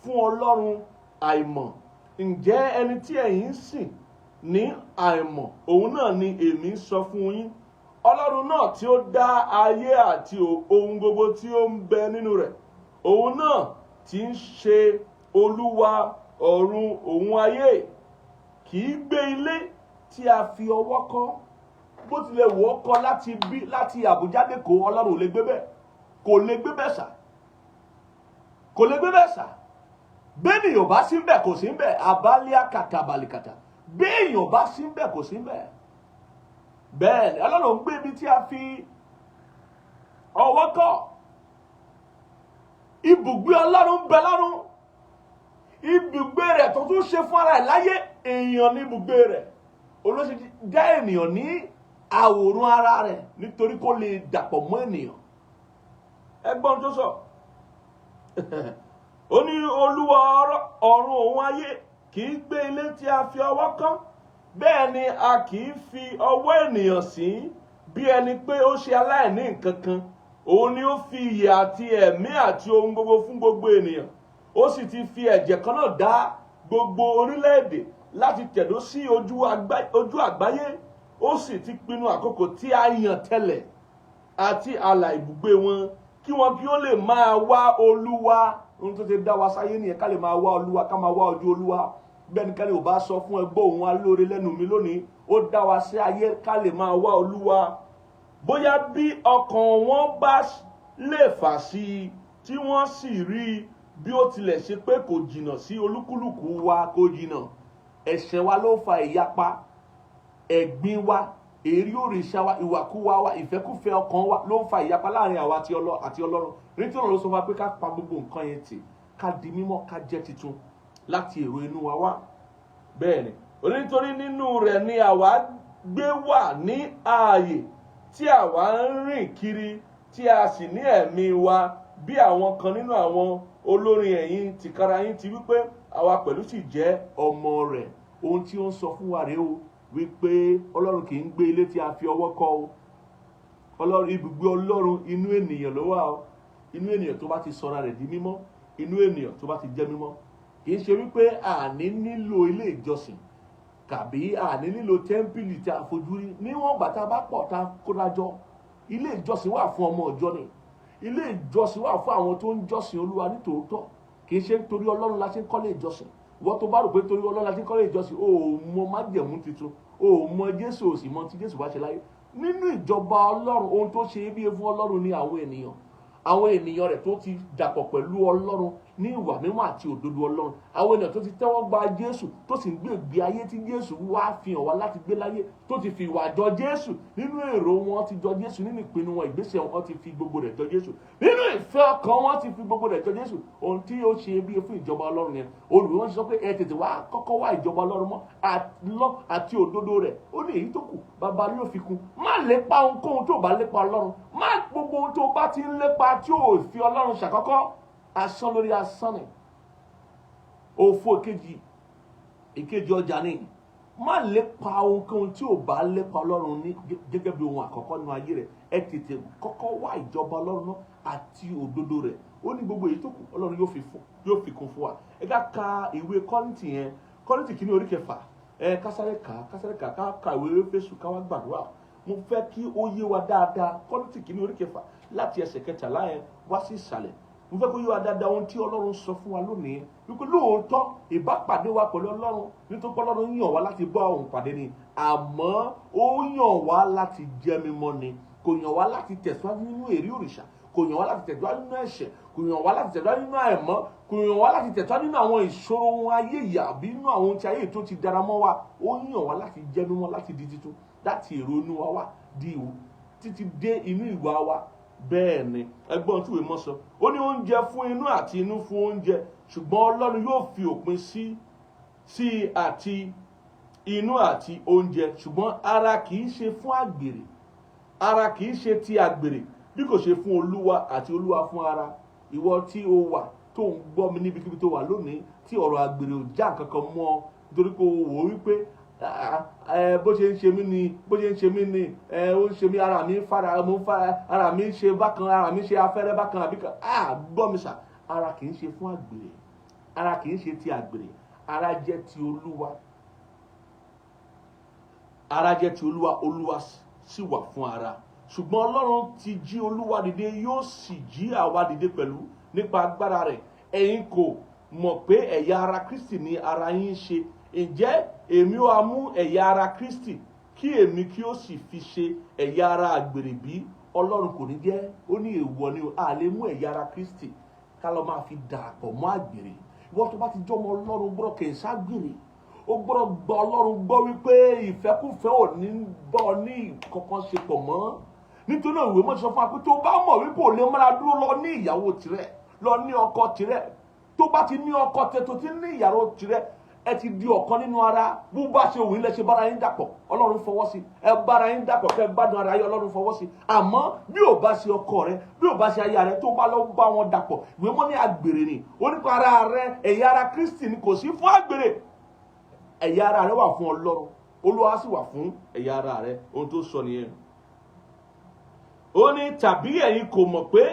'Fún Ọlọ́run Àìmọ̀.' Ǹjẹ́ ẹni tí ẹ̀yin ń sìn ní àìmọ̀, òun náà ni èmi ń sọ fún yín. Ọlọ́run náà tí ó dá ayé àti ohun gbogbo tí ó ń bẹ nínú rẹ̀, òun náà tí ń ṣe Olúwa ọ̀run òun ayé, kì í gbé ilé tí a fi ọwọ́ kọ́. Bó tilẹ̀ wọ́ kọ́ láti bí láti Àbújá dÉkòó, Ọlọ́run ò lè gbé bẹ́ẹ̀. Kò lè gbé bẹ́ẹ̀ sà, kò lè gbé bẹ́ẹ̀ sà. Bẹ́ẹ̀nìyàn bá sí bẹ́ẹ̀, kò sí bẹ́ẹ̀. Abálíà kàtàbàlìkàtà, béèyàn bá sí bẹ́ẹ̀, kò sí bẹ́ẹ̀. Bẹ́ẹ̀ ni Ọlọ́run ń gbé ibi tí a fi ọwọ́ kọ́. Ibùgbé Ọlọ́run ń bẹ lọ́run. Ibùgbé rẹ̀ tó tún ṣe fún ara ẹ̀ láyé, èèyàn ní ibùgbé rẹ̀. Olóṣèlú dá ènìyàn ní àwòrán ara rẹ̀ nítorí kó lè dàpọ̀ mọ́ ènìyàn. Ẹgbọ́n tó sọ, ó ní Olúwa ọ̀run òun ayé kì í gbé ilé tí a fi ọwọ́ kọ́, bẹ́ẹ̀ ni a kì í fi ọwọ́ ènìyàn sí bí ẹni pé ó ṣe aláìní nǹkan kan. Òun ni ó fi ìyè àti ẹ̀mí àti ohun gbogbo fún gbogbo ènìyàn. Ó sì ti fi ẹ̀jẹ̀ kan náà dá gbogbo orílẹ̀-èdè láti tẹ̀dó sí ojú àgbáyé. Ó sì ti pinnu àkókò tí a yàn tẹ́lẹ̀ àti ààlà ibùgbé wọn, kí wọn kí ó lè máa wá Olúwa. Ohun tó ti dá wa sáyé nìyẹn, ká lè máa wá Olúwa, ká máa wá ojú Olúwa. Bẹ́ẹ̀ ni ká lè ò bá sọ fún ẹgbẹ́ òun alóore lẹ́nu mi lónìí, ó dá wa sí ayé ká lè máa wá Olúwa. Bóyá bí ọkàn wọn bá lè fà sí i, tí wọ́n sì rí i, bí ó tilẹ̀ ṣe pé kò jìnnà sí olúkúlùkù wa, kò jìnnà. Ẹ̀ṣẹ̀ wa ló fa ìyapa, ẹ̀gbin wa, èrí òrìṣà wa, ìwàkúwà wa, ìfẹ́kúfẹ́ ọkàn wa ló ń fa ìyapa láàrin àwa àti Ọlọ́run. Nítorí ló sọ fún wa pé ká pa gbogbo nǹkan yẹn tì, ká di mímọ́, ká jẹ́ titun láti èrò inú wa wá. Bẹ́ẹ̀ ni, nítorí nínú rẹ̀ ni àwa gbé wà ní ààyè, tí àwa ń rìn kiri, tí a sì ní ẹ̀mí wa, bí àwọn kan nínú àwọn olórin ẹ̀yin tìkára yín ti wípé, àwa pẹ̀lú sì jẹ́ ọmọ rẹ̀. Ohun tí ó ń sọ fún wa rèé o, wípé Ọlọ́run kì í gbé ilé tí a fi ọwọ́ kọ́ o. Ọlọ́run, ibùgbé Ọlọ́run inú ènìyàn ló wà o. Inú ènìyàn tó bá ti sọra rẹ̀ di mímọ́, inú ènìyàn tó bá ti jẹ́ mímọ́. Kì í ṣe wípé àní nílò ilé ìjọsìn tàbí àní nílò tẹ́ḿpìlì tí a fojú rí. Níwọ̀n ìgbà tá a bá pọ̀ tá a kóra jọ, ilé ìjọsìn wà fún ọmọ ọjọ́ ni. Ilé ìjọsìn wà fún àwọn tó ń jọ́sìn Olúwa nítòótọ́. Kì í ṣe nítorí Ọlọ́run la ṣe ń kọ́lé ìjọsìn. Ìwọ tó bá rò pé torí Ọlọ́run la ṣe ń kọ́lé ìjọsìn, o ò mọ májẹ̀mú tuntun, o ò mọ Jésù, o sì mọ tí Jésù wá ṣe láyé. Nínú ìjọba Ọlọ́run, ohun tó ṣe iyebíye fún Ọlọ́run ni àwọn ènìyàn. Àwọn ènìyàn rẹ̀ tó ti dàpọ̀ pẹ̀lú Ọlọ́run ní ìwà mímọ́ àti òdodo Ọlọ́run. Àwọn ènìyàn tó ti tẹ́wọ́ gba Jésù, tó sì ń gbé ìgbé ayé tí Jésù wá fi hàn wá láti gbé láyé, tó ti fi ìwà jọ Jésù. Nínú èrò wọn ti jọ Jésù, nínú ìpinnu wọn, ìgbésẹ̀ wọn ti fi gbogbo rẹ̀ jọ Jésù, nínú ìfẹ́ ọkàn wọn ti fi gbogbo rẹ̀ jọ Jésù. Ohun tí ó ṣe bí fún ìjọba Ọlọ́run yẹn, olùwọ́n sọ pé ẹ tètè wá kọ́kọ́ wá ìjọba Ọlọ́run mọ́ àti òdodo rẹ̀. Ó ní èyí tó kù bàbá ló fi kún. Má lépa ohunkóhun tó bá lépa Ọlọ́run. Má gbogbo ohun tó bá ti ń lépa tí ò fi Ọlọ́run ṣàkọ́kọ́, asán lórí asán ni. Òfò ìkejì ọjà ni. Má lépa ohunkóhun tí ò bá lépa Ọlọ́run ní gẹ́gẹ́ bí ohun àkọ́kọ́ nínú ayé rẹ̀. Ẹ tètè kọ́kọ́ wá ìjọba Ọlọ́run náà àti òdodo rẹ̀. Ó ní gbogbo èyí tó kù Ọlọ́run yóò fi kún fún wa. Ẹ ká ka ìwé Kọ́ríńtì yẹn, Kọ́ríńtì kìíní orí kẹfà. Ẹ kásáré kà, ká ka ìwé Éfésù, ká wá gbàdúrà. Mo fẹ́ kí ó yé wa dáadáa. Kọ́ríńtì kìíní orí kẹfà láti ẹsẹ̀ kẹtàlá yẹn wá sí ìsàlẹ̀. Mo fẹ́ kó yé wa dáadáa ohun tí Ọlọ́run sọ fún wa lónìí, wípé lóòótọ́ ìbápàdé wa pẹ̀lú Ọlọ́run, nítorí pé Ọlọ́run yàn wá láti bá òun pàdé ni, àmọ́ ó yàn wá láti jẹ́ mímọ́ ni. Kò yàn wá láti tẹ̀síwájú nínú èrè òrìṣà, kò yàn wá láti tẹ̀síwájú nínú ẹ̀ṣẹ̀, kò yàn wá láti tẹ̀síwájú nínú àìmọ́, kò yàn wá láti tẹ̀síwájú nínú àwọn ìṣòro ohun ayé yìí àbí nínú àwọn ohun tí ayé tó ti dára mọ́ wa. Ó yàn wá láti jẹ́ mímọ́, láti di titun, láti èrò inú wa wá di títí dé inú ìwà wa. Bẹ́ẹ̀ ni ẹgbọ́n tí ìwé mọ́ sọ, ó ní oúnjẹ fún inú àti inú fún oúnjẹ, ṣùgbọ́n Ọlọ́run yóò fi òpin sí àti inú àti oúnjẹ. Ṣùgbọ́n ara kì í ṣe fún àgbèrè, ara kì í ṣe ti àgbèrè, bí kò ṣe fún Olúwa, àti Olúwa fún ara. Ìwọ tí o wà tó ń gbọ́ mi níbikíbi tó wà lónìí, tí ọ̀rọ̀ àgbèrè ò já nǹkan kan mọ́ ọ, nítorí pé o wò ó wípé Bó ṣe ń ṣe mí ni, bó ṣe ń ṣe mí ni, ó ń ṣe mí, ara mi ń fara, mo ń fara, ara mi ń ṣe bákan, ara mi ń ṣe afẹ́rẹ́ bákan àbí kan. Gbọ́ mi sà, ara kì í ṣe fún àgbèrè, ara kì í ṣe ti àgbèrè, ara jẹ́ ti Olúwa. Ara jẹ́ ti Olúwa, Olúwa sì wà fún ara. Ṣùgbọ́n Ọlọ́run ti jí Olúwa dìde, yóò sì jí àwa dìde pẹ̀lú nípa agbára rẹ̀. Ẹ̀yin kò mọ̀ pé ẹ̀yà ara Kristi ni ara yín ṣe? Ǹjẹ́ èmi ó mú ẹ̀yà ara Kristi kí èmi kí ó sì fi ṣe ẹ̀yà ara àgbèrè bí? Ọlọ́run kò ní jẹ́. Ó ní èèwọ̀ ni o, a lè mú ẹ̀yà ara Kristi ká lọ máa fi dàpọ̀ mọ́ àgbèrè. Ìwọ tó bá ti jọmọ Ọlọ́run, gbọ́dọ̀ kì í ságbèrè. Ó gbọ́dọ̀ gba Ọlọ́run gbọ́ wípé ìfẹ́kùfẹ́ ò ní bọ́ ọ ní kankan ṣe pọ̀ mọ́. Nítorí náà, ìwé mọ́ sọ fún wa pé tó bá mọ̀ wípé ò lè mára dúró, lọ ní ìyàwó tirẹ̀, lọ ní ọkọ tirẹ̀. Tó bá ti ní ọkọ tẹ, tó ti ní ìyàwó tirẹ̀, ẹ ti di ọ̀kan nínú ara. Bó bá ṣe òun ilẹ̀ ṣe bára yín dàpọ̀, Ọlọ́run fọwọ́ sí. Ẹ bára yín dàpọ̀, kẹ́ gbádùn ara yín, Ọlọ́run fọwọ́ sí. Àmọ́ bí ò bá ṣe ọkọ rẹ, bí ò bá ṣe aya rẹ, tó bá lọ bá wọn dàpọ̀, ìwé mọ́ ní àgbèrè ni. Ó nípa ara rẹ, ẹ̀yà ara Kristi ni, kò sí fún àgbèrè. Ẹ̀yà ara rẹ wà fún Ọlọ́run, Olúwa sì wà fún ẹ̀yà ara rẹ. Ohun tó sọ nìyẹn. Ó ní, tàbí ẹ̀yin kò mọ̀ pé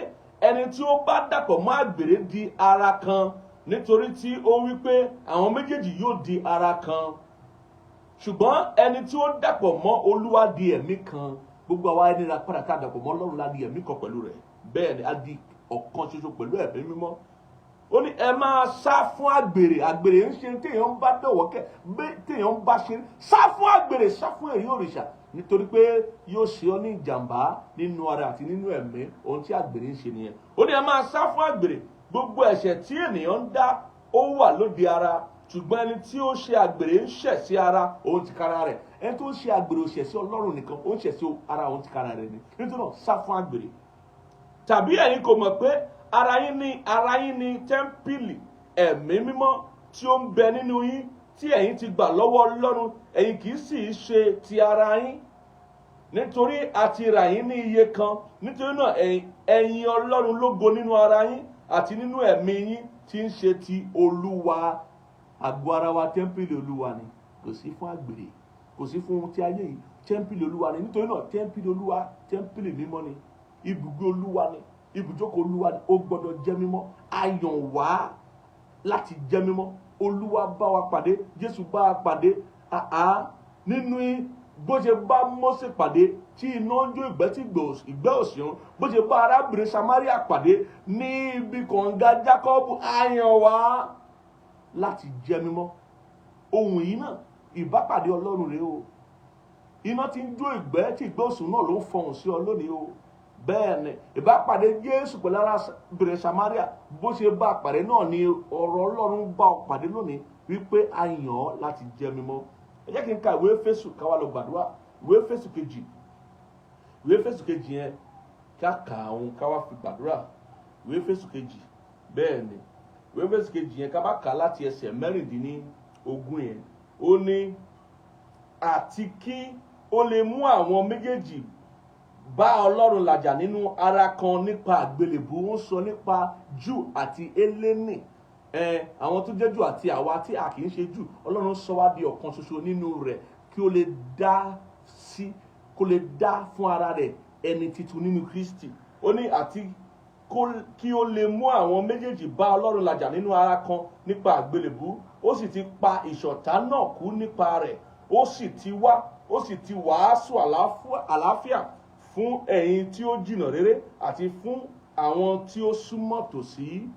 ẹni tí ó bá dàpọ̀ mọ́ àgbèrè di ara kan? Nítorí tí ó wí pé àwọn méjèèjì yóò di ara kan. Ṣùgbọ́n ẹni tí ó dàpọ̀ mọ́ Olúwa di ẹ̀mí kan. Gbogbo àwa ẹni ra padà tá a dàpọ̀ mọ́ Ọlọ́run la di ẹ̀mí kan pẹ̀lú rẹ̀. Bẹ́ẹ̀ ni, a di ọ̀kan ṣoṣo pẹ̀lú Ẹ̀mí Mímọ́. Ó ní ẹ máa sá fún àgbèrè. Àgbèrè ń ṣe téèyàn ń bá dọ̀wọ́kẹ́, téèyàn ń bá ṣe. Sá fún àgbèrè, sá fún ẹ̀rí òrìṣà, nítorí pé yóò ṣe ọ́ ní ìjàmbá nínú ara àti nínú ẹ̀mí. Ohun tí àgbèrè ń ṣe nìyẹn. Ó ní ẹ máa sá fún àgbèrè. Gbogbo ẹ̀ṣẹ̀ tí ènìyàn ń dá, ó wà lóde ara, ṣùgbọ́n ẹni tí ó ṣe àgbèrè ń ṣẹ̀ sí ara òun tìkára rẹ̀. Ẹni tó ń ṣe àgbèrè ò ṣẹ̀ sí Ọlọ́run nìkan, ó ń ṣẹ̀ sí ara òun tìkára rẹ̀ ni. Nítorí náà, sá fún àgbèrè. Tàbí ẹ̀yin kò mọ̀ pé ara yín ni tẹ́ḿpìlì Ẹ̀mí Mímọ́ tí ó ń bẹ nínú yín, tí ẹ̀yin ti gbà lọ́wọ́ Ọlọ́run? Ẹ̀yin kì í sì í ṣe ti ara yín, nítorí a ti rà yín ní iye kan. Nítorí náà, ẹ̀yin Ọlọ́run lógo nínú ara yín àti nínú ẹ̀mí yín tí ń ṣe ti Olúwa. Àgọ́ ara wa, tẹ́ḿpìlì Olúwa ni. Kò sí fún àgbèrè, kò sí fún ohun tí ayé yìí. Tẹ́ḿpìlì Olúwa ni. Nítorí náà, tẹ́ḿpìlì Olúwa, tẹ́ḿpìlì mímọ́ ni, ibùgbé Olúwa ni, ibùjókòó Olúwa ni. Ó gbọ́dọ̀ jẹ́ mímọ́. A yàn wá láti jẹ́ mímọ́. Olúwa bá wa pàdé, Jésù bá wa pàdé nínú bó ṣe bá Mósè pàdé tí iná ń jó ìgbẹ́ tí ìgbẹ́ òsì run, bó ṣe bá arábìnrin Samaria pàdé ní ibi kànga Jákọ́bù. A yàn wá láti jẹ́ mímọ́. Ohun yìí náà, ìbápàdé Ọlọ́run rèé o. Iná tí ń jó ìgbẹ́ tí ìgbẹ́ òsùn náà ló ń fọhùn sí ọ lónìí o. Bẹ́ẹ̀ ni, ìbápàdé Jésù pẹ̀lú arábìnrin Samaria, bó ṣe bá a pàdé náà ni ọ̀rọ̀ Ọlọ́run bá ọ pàdé lónìí wípé a yàn ọ́ láti jẹ́ mímọ́. Ẹ jẹ́ kí n ka ìwé Éfésù, ká wá lọ gbàdúrà. Ìwé Éfésù kejì, ìwé Éfésù kejì yẹn, ká kà á òun, ká wá fi gbàdúrà. Ìwé Éfésù kejì, bẹ́ẹ̀ ni, ìwé Éfésù kejì yẹn, ká bá kà á láti ẹsẹ̀ 16 yẹn, ó ní, àti kí ó lè mú àwọn méjèèjì bá Ọlọ́run làjà nínú ara kan nípa àgbélébùú. Ń sọ nípa Júù àti Élénì, àwọn tó jẹ́ Júù àti àwa tí a kì í ṣe Júù. Ọlọ́run sọ wá di ọ̀kan ṣoṣo nínú rẹ̀, kí ó lè dá sí, kó lè dá fún ara rẹ̀ ẹni titun nínú Kristi. Ó ní àti kí ó lè mú àwọn méjèèjì bá Ọlọ́run làjà nínú ara kan nípa àgbélébùú. Ó sì ti pa ìṣọ̀tá náà kú nípa rẹ̀. Ó sì ti wàásù àlàáfíà fún ẹ̀yin tí ó jìnnà réré àti fún àwọn tí ó súnmọ́ tòsí.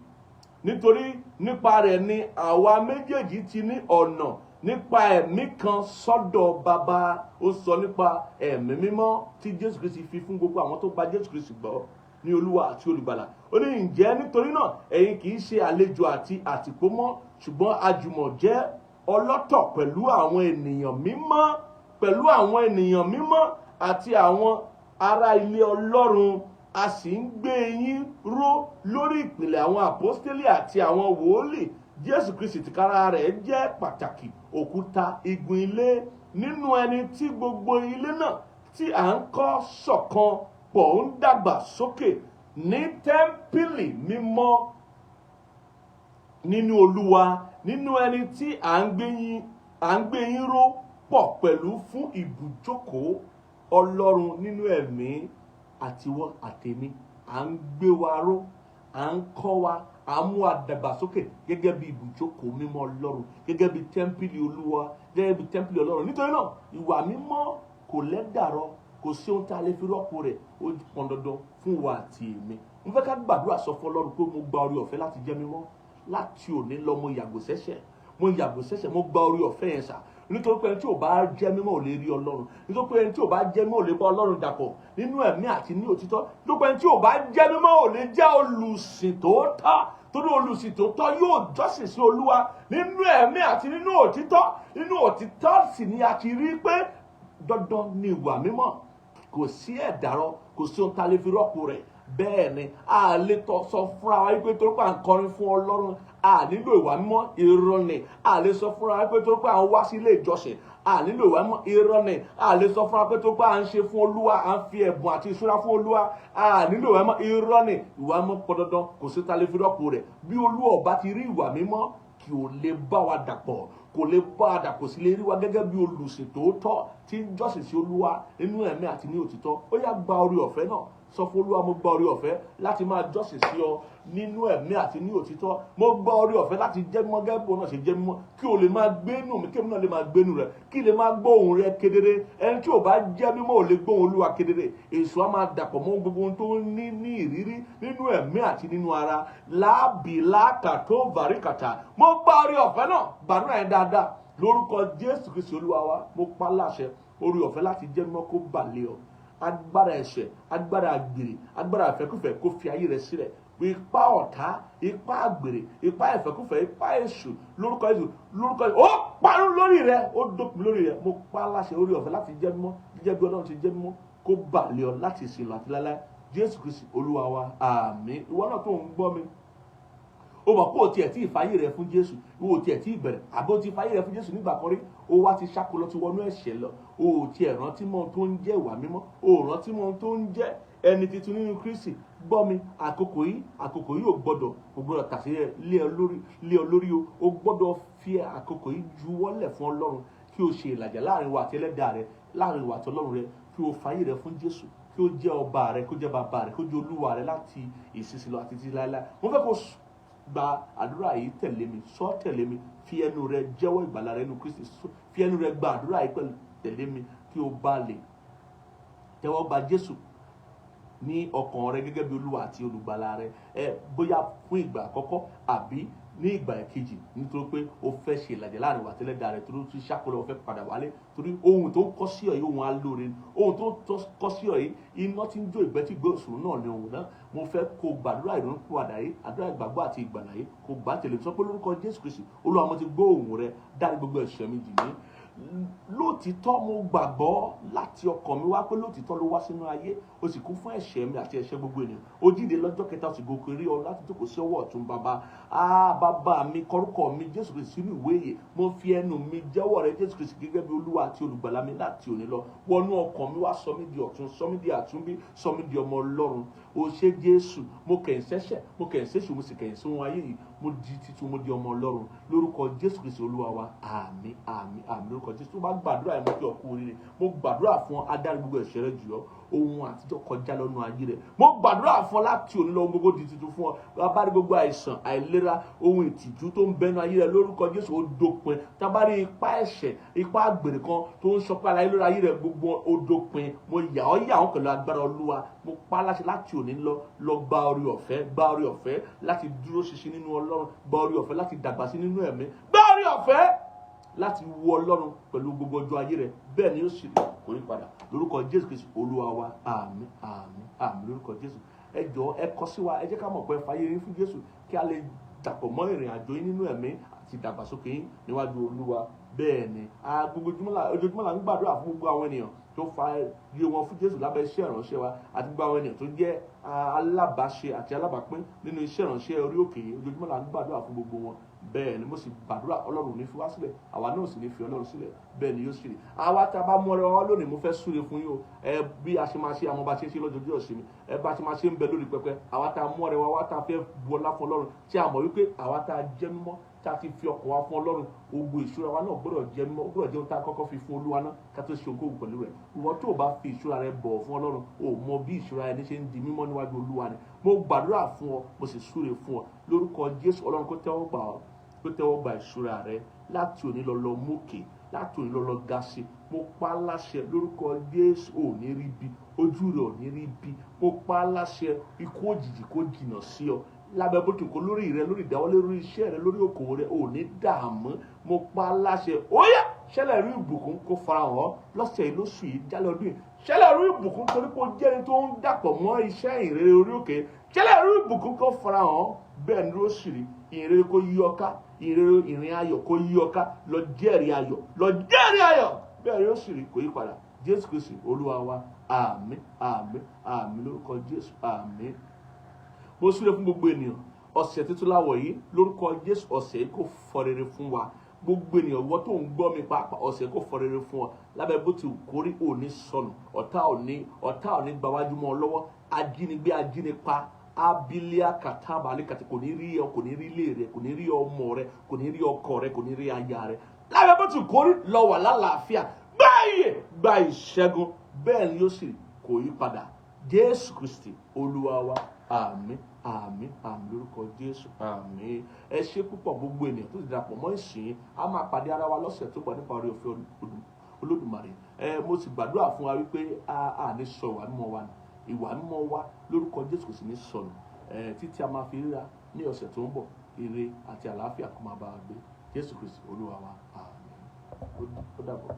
Nítorí nípa rẹ̀ ni àwa méjèèjì ti ní ọ̀nà nípa Ẹ̀mí kan sọ́dọ̀ Bàbá. Ó sọ nípa Ẹ̀mí Mímọ́ tí Jésù Kristi fi fún gbogbo àwọn tó gba Jésù Kristi gbọ́ ní Olúwa àti Olùgbàlà. Ó ní, ǹjẹ́ nítorí náà, ẹ̀yin kì í ṣe àlejò àti àtìpó mọ́, ṣùgbọ́n àjùmọ̀ jẹ́ ọlọ́tọ̀ pẹ̀lú àwọn ènìyàn mímọ́, pẹ̀lú àwọn ènìyàn mímọ́ àti àwọn ará ilé Ọlọ́run. A sì ń gbé yín ró lórí ìpìlẹ̀ àwọn àpọ́stélì àti àwọn wòólì, Jésù Kristi tìkára rẹ̀ jẹ́ pàtàkì òkúta igun ilé, nínú ẹni tí gbogbo ilé náà tí à ń kọ́ ṣọ̀kan pọ̀ ń dàgbà sókè ní tẹ́ḿpìlì mímọ́ nínú Olúwa, nínú ẹni tí à ń gbé yín ró. pọ̀ pẹ̀lú fún ibùjókòó Ọlọ́run nínú ẹ̀mí. Àtiwọ́ àtèmi, à ń gbé wa ró, à ń kọ́ wa, à ń mú wa dàgbàsókè gẹ́gẹ́ bí ibùjókòó mímọ́ Ọlọ́run, gẹ́gẹ́ bí tẹ́ḿpìlì Olúwa, gẹ́gẹ́ bí tẹ́ḿpìlì Ọlọ́run. Nítorí náà, ìwà mímọ́ kò lẹ́dàrọ, kò sí ohun tá a lè fi rọ́pò rẹ̀. Ó pọn dandan fún wa àti èmi. Mo fẹ́ ká gbàdúrà, sọ fún Ọlọ́run pé mo gba oore ọ̀fẹ́ láti jẹ́ mímọ́ láti òní lọ. Mo yàgò sẹ́ṣẹ̀, mo yàgò sẹ́ṣẹ̀, mo gba oore ọ̀fẹ́ yẹn sà. Nítorí pé ẹni tí ò bá jẹ́ mímọ́ ò lè rí Ọlọ́run. Nítorí pé ẹni tí ò bá jẹ́ mímọ́ ò lè bá Ọlọ́run dàpọ̀ nínú ẹ̀mí àti ní òtítọ́. Nítorí pé ẹni tí ò bá jẹ́ mímọ́ ò lè jẹ́ olùsìn tòótọ́, torí olùsìn tòótọ́ yóò jọ́sìn sí Olúwa nínú ẹ̀mí àti nínú òtítọ́. Nínú òtítọ́ sì ni a ti rí pé dandan ni ìwà mímọ́. Kò sí ẹ̀dàrọ, kò sí ohun tá a lè fi rọ́pò rẹ̀. Bẹ́ẹ̀ ni, a lè tọ́ sọ fúnra wa wípé torí pé à ń kọrin fún Ọlọ́run, a nílò ìwà mímọ́. Irọ́ ni. A lè sọ fúnra wa pé torí pé à ń wá sí ilé ìjọsìn, a nílò ìwà mímọ́. Irọ́ ni. A lè sọ fúnra wa pé torí pé à ń ṣe fún Olúwa, à ń fi ẹ̀bùn àti ìṣúra fún Olúwa, a nílò ìwà mímọ́. Irọ́ ni. Ìwà mímọ́ pọn dandan, kò sí ta lè fi rọ́pò rẹ̀. Bí Olúwa ọba ti rí ìwà mímọ́, kì ò lè bá wa dàpọ̀, kò lè bá a dàpọ̀ sí lè rí wa gẹ́gẹ́ bí olùsìn tòótọ́ tí ń jọ́sìn sí Olúwa nínú ẹ̀mí àti ní òtítọ́. Ó yá, gba oore ọ̀fẹ́ náà. Sọ fún Olúwa: mo gba oore ọ̀fẹ́ láti máa jọ́sìn sí ọ nínú ẹ̀mí àti ní òtítọ́. Mo gba oore ọ̀fẹ́ láti jẹ́ mímọ́ gẹ́gẹ́ bí òun náà ṣe jẹ́ mímọ́, kí o lè máa gbénú mi, kí èmi náà lè máa gbénú rẹ, kí lè máa gbọ́ ohùn rẹ kedere. Ẹni tí ò bá jẹ́ mímọ́ ò lè gbóhùn Olúwa kedere. Èso á máa dàpọ̀ mọ́ gbogbo ohun tó ń ní ní ìrírí nínú ẹ̀mí àti nínú ara láàbì láàkà tó varíkàtà. Mo gba oore ọ̀fẹ́ náà. Gbàdúrà yẹn dáadáa lórúkọ Jésù Kristi Olúwa wa. Mo pa láṣẹ, oore ọ̀fẹ́ láti jẹ́ mímọ́ kó bà lé ọ. Agbára ẹ̀ṣẹ̀, agbára àgbèrè, agbára ìfẹ́kúfẹ̀ẹ́ kó fi ayé rẹ sílẹ̀. Ipá ọ̀tá, ipá àgbèrè, ipá ìfẹ́kúfẹ̀ẹ́, ipá èṣù, lórúkọ Jésù, lórúkọ Jésù, ó parun lórí rẹ, ó dópin lórí rẹ. Mo pa láṣẹ, oore ọ̀fẹ́ láti jẹ́ mímọ́ jíjẹ́ bí Ọlọ́run ti jẹ́ mímọ́ kó bà lé ọ láti ìsìn lọ àti láéláé. Jésù Kristi Olúwa wa, àmín. Ìwọ náà tó ń gbọ́ mi, o mọ̀ pé o tiẹ̀ tí ìfàyè rẹ fún Jésù, o ò tiẹ̀ tí ìbẹ̀rẹ̀, àbí o ti fàyè rẹ fún Jésù nígbà kan rí, o wá ti ṣáko lọ, ti wọnú ẹ̀ṣẹ̀ lọ, o ò tiẹ̀ rántí mọ́ ohun tó ń jẹ́ ìwà mímọ́, o ò rántí mọ́ ohun tó ń jẹ́ ẹni tuntun nínú Kristi. Gbọ́ mi, àkókò yìí ò gbọ́dọ̀ tàsé lé ọ lórí o. O gbọ́dọ̀ fi àkókò yìí juwọ́lẹ̀ fún Ọlọ́run, kí o ṣe ìlàjà láàrin wa àti Ẹlẹ́dàá rẹ, láàrin wa àti Ọlọ́run rẹ, kí o fàyè rẹ fún Jésù, kí o jẹ́ ọba rẹ, kó jẹ́ bàbá rẹ, kó jẹ́ Olúwa rẹ láti ìsinsìnyí lọ àti títí láéláé. Mo fẹ́ kó gba àdúrà yìí tẹ̀lé mi. Sọ tẹ̀lé mi, fi ẹnu rẹ jẹ́wọ́ ìgbàlà rẹ nínú Kristi. Fi ẹnu rẹ gba àdúrà yìí pẹ̀lú tẹ̀lé mi, kí o bá lè tẹ́wọ́ gba Jésù ní ọkàn rẹ gẹ́gẹ́ bí Olúwa àti olùgbàlà rẹ, ẹ bóyá fún ìgbà àkọ́kọ́ àbí ní ìgbà kejì, nítorí pé o fẹ́ ṣe ìlàjà láàrin wa tẹ́lẹ̀dá rẹ, torí o ti ṣàkólọ́, o fẹ́ padà wálé, torí ohun tó ń kọ́ sí ọ yìí, ohun alóore ni. Ohun tó ń kọ́ sí ọ yìí, iná tí ń jó ìgbẹ́ tí gbé òṣùrù náà ni ohun náà. Mo fẹ́ kó gbàdúrà ìrònúpìwàdà yìí, àdúrà ìgbàgbọ́ àti ìgbàlà yìí, kó gbà tẹ̀lé. Sọ pé, lórúkọ Jésù Kristi, Olúwa, mo ti gbọ́ ohùn rẹ, dárí gbogbo ẹ̀ṣẹ̀ mi jì mí. Lóòtítọ́ mo gbàgbọ́ láti ọkàn mi wá pé lóòtítọ́ ló wá sínú ayé, o sì kú fún ẹ̀ṣẹ̀ mi àti ẹ̀ṣẹ̀ gbogbo ènìyàn. O jíǹde lọ́jọ́ kẹta, o sì gòkè rí ọ láti jókòó sí ọwọ́ ọ̀tún Bàbá. Á Bàbá mi, kọrúkọ mi, Jésù Kristi, sínú ìwé ìyè. Mo fi ẹnu mi jẹ́wọ́ rẹ, Jésù Kristi, gẹ́gẹ́ bí Olúwa àti olùgbàlà mi láti òní lọ. Wọnú ọkàn mi wá, sọ mí di ọ̀tun, sọ mí di àtúnbí, sọ mí di ọmọ Ọlọ́run. O ṣé, Jésù. Mo kẹ̀yìn sẹ́ṣẹ̀, mo kẹ̀yìn sẹ́ṣù, mo sì kẹ̀yìn sí ohun ayé yìí. Mo di titun, mo di ọmọ Ọlọ́run lórúkọ Jésù Kristi Olúwa wa. Àmín, àmín, àmín lórúkọ Jésù. Tó bá gbàdúrà ẹ̀, mo kí ọ kú oríire. Mo gbàdúrà fún ọ, adarí gbogbo ẹ̀ṣẹ̀ rẹ jù ọ, ohun àtijọ́ kọjá lọ́nu ayé rẹ. Mo gbàdúrà fún ọ, láti òní lọ, ohun gbogbo di tuntun fún ọ. Bá rí gbogbo àìsàn, àìlera, ohun ìtìjú tó ń bẹnu ayé rẹ, lórúkọ Jésù, ó dópin. Tá bá rí ipá ẹ̀ṣẹ̀, ipá àgbèrè kan tó ń sọpá aláyé lórí ayé rẹ, gbogbo ó dópin. Mo yà ọ́, yà ọ́ pẹ̀lú agbára Olúwa. Mo pa á láṣẹ, láti òní lọ, lọ gba oore ọ̀fẹ́. Gba oore ọ̀fẹ́ láti dúró ṣinṣin nínú Ọlọ́run. Gba oore ọ̀fẹ́ láti dàgbà sí nínú ẹ̀mí. Gba oore ọ̀fẹ́ láti wo Ọlọ́run pẹ̀lú gbogbo ọjọ́ ayé rẹ. Bẹ́ẹ̀ ni ó sì rí, kò ní padà, lórúkọ Jésù Kristi Olúwa wa. Àmín, àmín, àmín lórúkọ Jésù. Ẹ jọ̀ọ́, ẹ kọ sí wa, ẹ jẹ́ ká mọ̀ pé ẹ fayé yín fún Jésù, kí a lè dàpọ̀ mọ́ ìrìn àjò yín nínú ẹ̀mí àti ìdàgbàsókè yín níwájú Olúwa. Bẹ́ẹ̀ ni, gbogbo ojoojúmọ́ la ń gbàdúrà fún gbogbo àwọn ènìyàn tó fa iye wọn fún Jésù lábẹ́ iṣẹ́ ìránṣẹ́ wa, àti gbogbo àwọn ènìyàn tó jẹ́ alábàáṣe àti alábàápín nínú iṣẹ́ ìránṣẹ́ orí òkè yìí. Ojoojúmọ́ la ń gbàdúrà fún gbogbo wọn. Bẹ́ẹ̀ ni, mo sì gbàdúrà, Ọlọ́run ò ní fi wá sílẹ̀, àwa náà sì ní fi Ọlọ́run sílẹ̀. Bẹ́ẹ̀ ni yóò sì rí. Àwa tá a bá mú ọrẹ wa lónìí, mo fẹ́ súre fún yín o. Ẹ bí a ṣe máa ṣe, àwọn bá ṣe ń ṣe lọ́jọ́jú ọ̀sìn mi, ẹ bá ṣe máa ṣe ń bẹ lórí pẹpẹ. Àwa tá a mú ọrẹ wa wá, tá a fẹ́ bu ọlá fún Ọlọ́run, tí a mọ̀ wípé àwa tá a jẹ́ mímọ́, tá Tá a ti fi ọkàn wa fún Ọlọ́run, gbogbo ìṣúra wa náà gbọ́dọ̀ jẹ́ mímọ́, ó gbọ́dọ̀ jẹ́ ohun tá a kọ́kọ́ fi fún Olúwa náà ká tó ṣe ohunkóhun pẹ̀lú rẹ̀. Ìwọ tó o bá fi ìṣúra rẹ bọ̀wọ̀ fún Ọlọ́run, o mọ bí ìṣúra ẹni ṣe ń di mímọ́ níwájú Olúwa ni. Mo gbàdúrà fún ọ, mo sì súre fún ọ lórúkọ Jésù. Ọlọ́run kó tẹ́wọ́ gbà ọ́, kó tẹ́wọ́ gba ìṣúra rẹ. Láti òní lọ, lọ mókè. Láti òní lọ, lọ ga sí. Mo pa á láṣẹ lórúkọ Jésù, ò ní rí bí ojú rẹ ò ní rí bí. Mo pa á láṣẹ, ikú òjijì kó jìnnà sí ọ. Lábẹ́ bó ti kó lórí rẹ, lórí ìdáwọ́lé, lórí iṣẹ́ rẹ, lórí okòwò rẹ, ò ní dààmú. Mo pa á láṣẹ, ó yá, ṣẹlẹ̀ rí ìbùkún kó farahàn ọ́ lọ́sẹ̀ yìí, lóṣù yìí, jálẹ̀ ọdún yìí. Ṣẹlẹ̀ rí ìbùkún torí pé ó jẹ́ ẹni tó ń dàpọ̀ mọ́ iṣẹ́ ìrere orí òkè. Ṣẹlẹ̀ rí ìbùkún kó farahàn ọ́. Bẹ́ẹ̀ ni ó sì rí. Ìrere kó yí ọ ká, ìrere, ìrìn ayọ̀ kó yí ọ ká. Lọ jẹ́rìí ayọ̀, lọ jẹ́rìí ayọ̀. Bẹ́ẹ̀ ni ó sì rí, kò yí padà. Jésù Kristi Olúwa wa. Àmín, àmín, àmín lórúkọ Jésù, àmín. Mo súre fún gbogbo ènìyàn. Ọ̀sẹ̀ tuntun láwọ̀ yìí. Lórúkọ Jésù, ọ̀sẹ̀ yìí kò fọ rere fún wa. Gbogbo ènìyàn, ìwọ tó ń gbọ́ mi pàápàá, ọ̀sẹ̀ kò fọ rere fún ọ. Lábẹ́ bó ti wù kórí, òní sọnù. Ọ̀tá òní gbawájú mọ́ ọ lọ́wọ́. Ajínigbé, ajínipa, abilia kataba alikati, kò ní rí ọ, kò ní rí ilé rẹ, kò ní rí ọmọ rẹ, kò ní rí ọkọ rẹ, kò ní rí aya rẹ. Lábẹ́ bó ti kórí, lọ wà lálàáfíà, gbáyé gba ìṣẹ́gun. Bẹ́ẹ̀ ni yóò sì, kò yí padà. Jésù Kristi Olúwa wa. Àmín, àmín, àmín lórúkọ Jésù, àmín. Ẹ ṣé púpọ̀, gbogbo ènìyàn tó ti darapọ̀ mọ́ ìsìn. A máa pàdé ara wa lọ́sẹ̀ tó bọ̀ nípa oore ọ̀fẹ́ Olódùmarè. Mo sì gbàdúrà fún wa wípé a ní sọ ìwà mímọ́ wa nù. Ìwà mímọ́ wa lórúkọ Jésù kò sì ní sọnù. Títí a máa fi ríra ní ọ̀sẹ̀ tó ń bọ̀, ire àti àlàáfíà kó máa bá wa gbé. Jésù Kristi Olúwa wa, àmín. Ó dàbọ̀.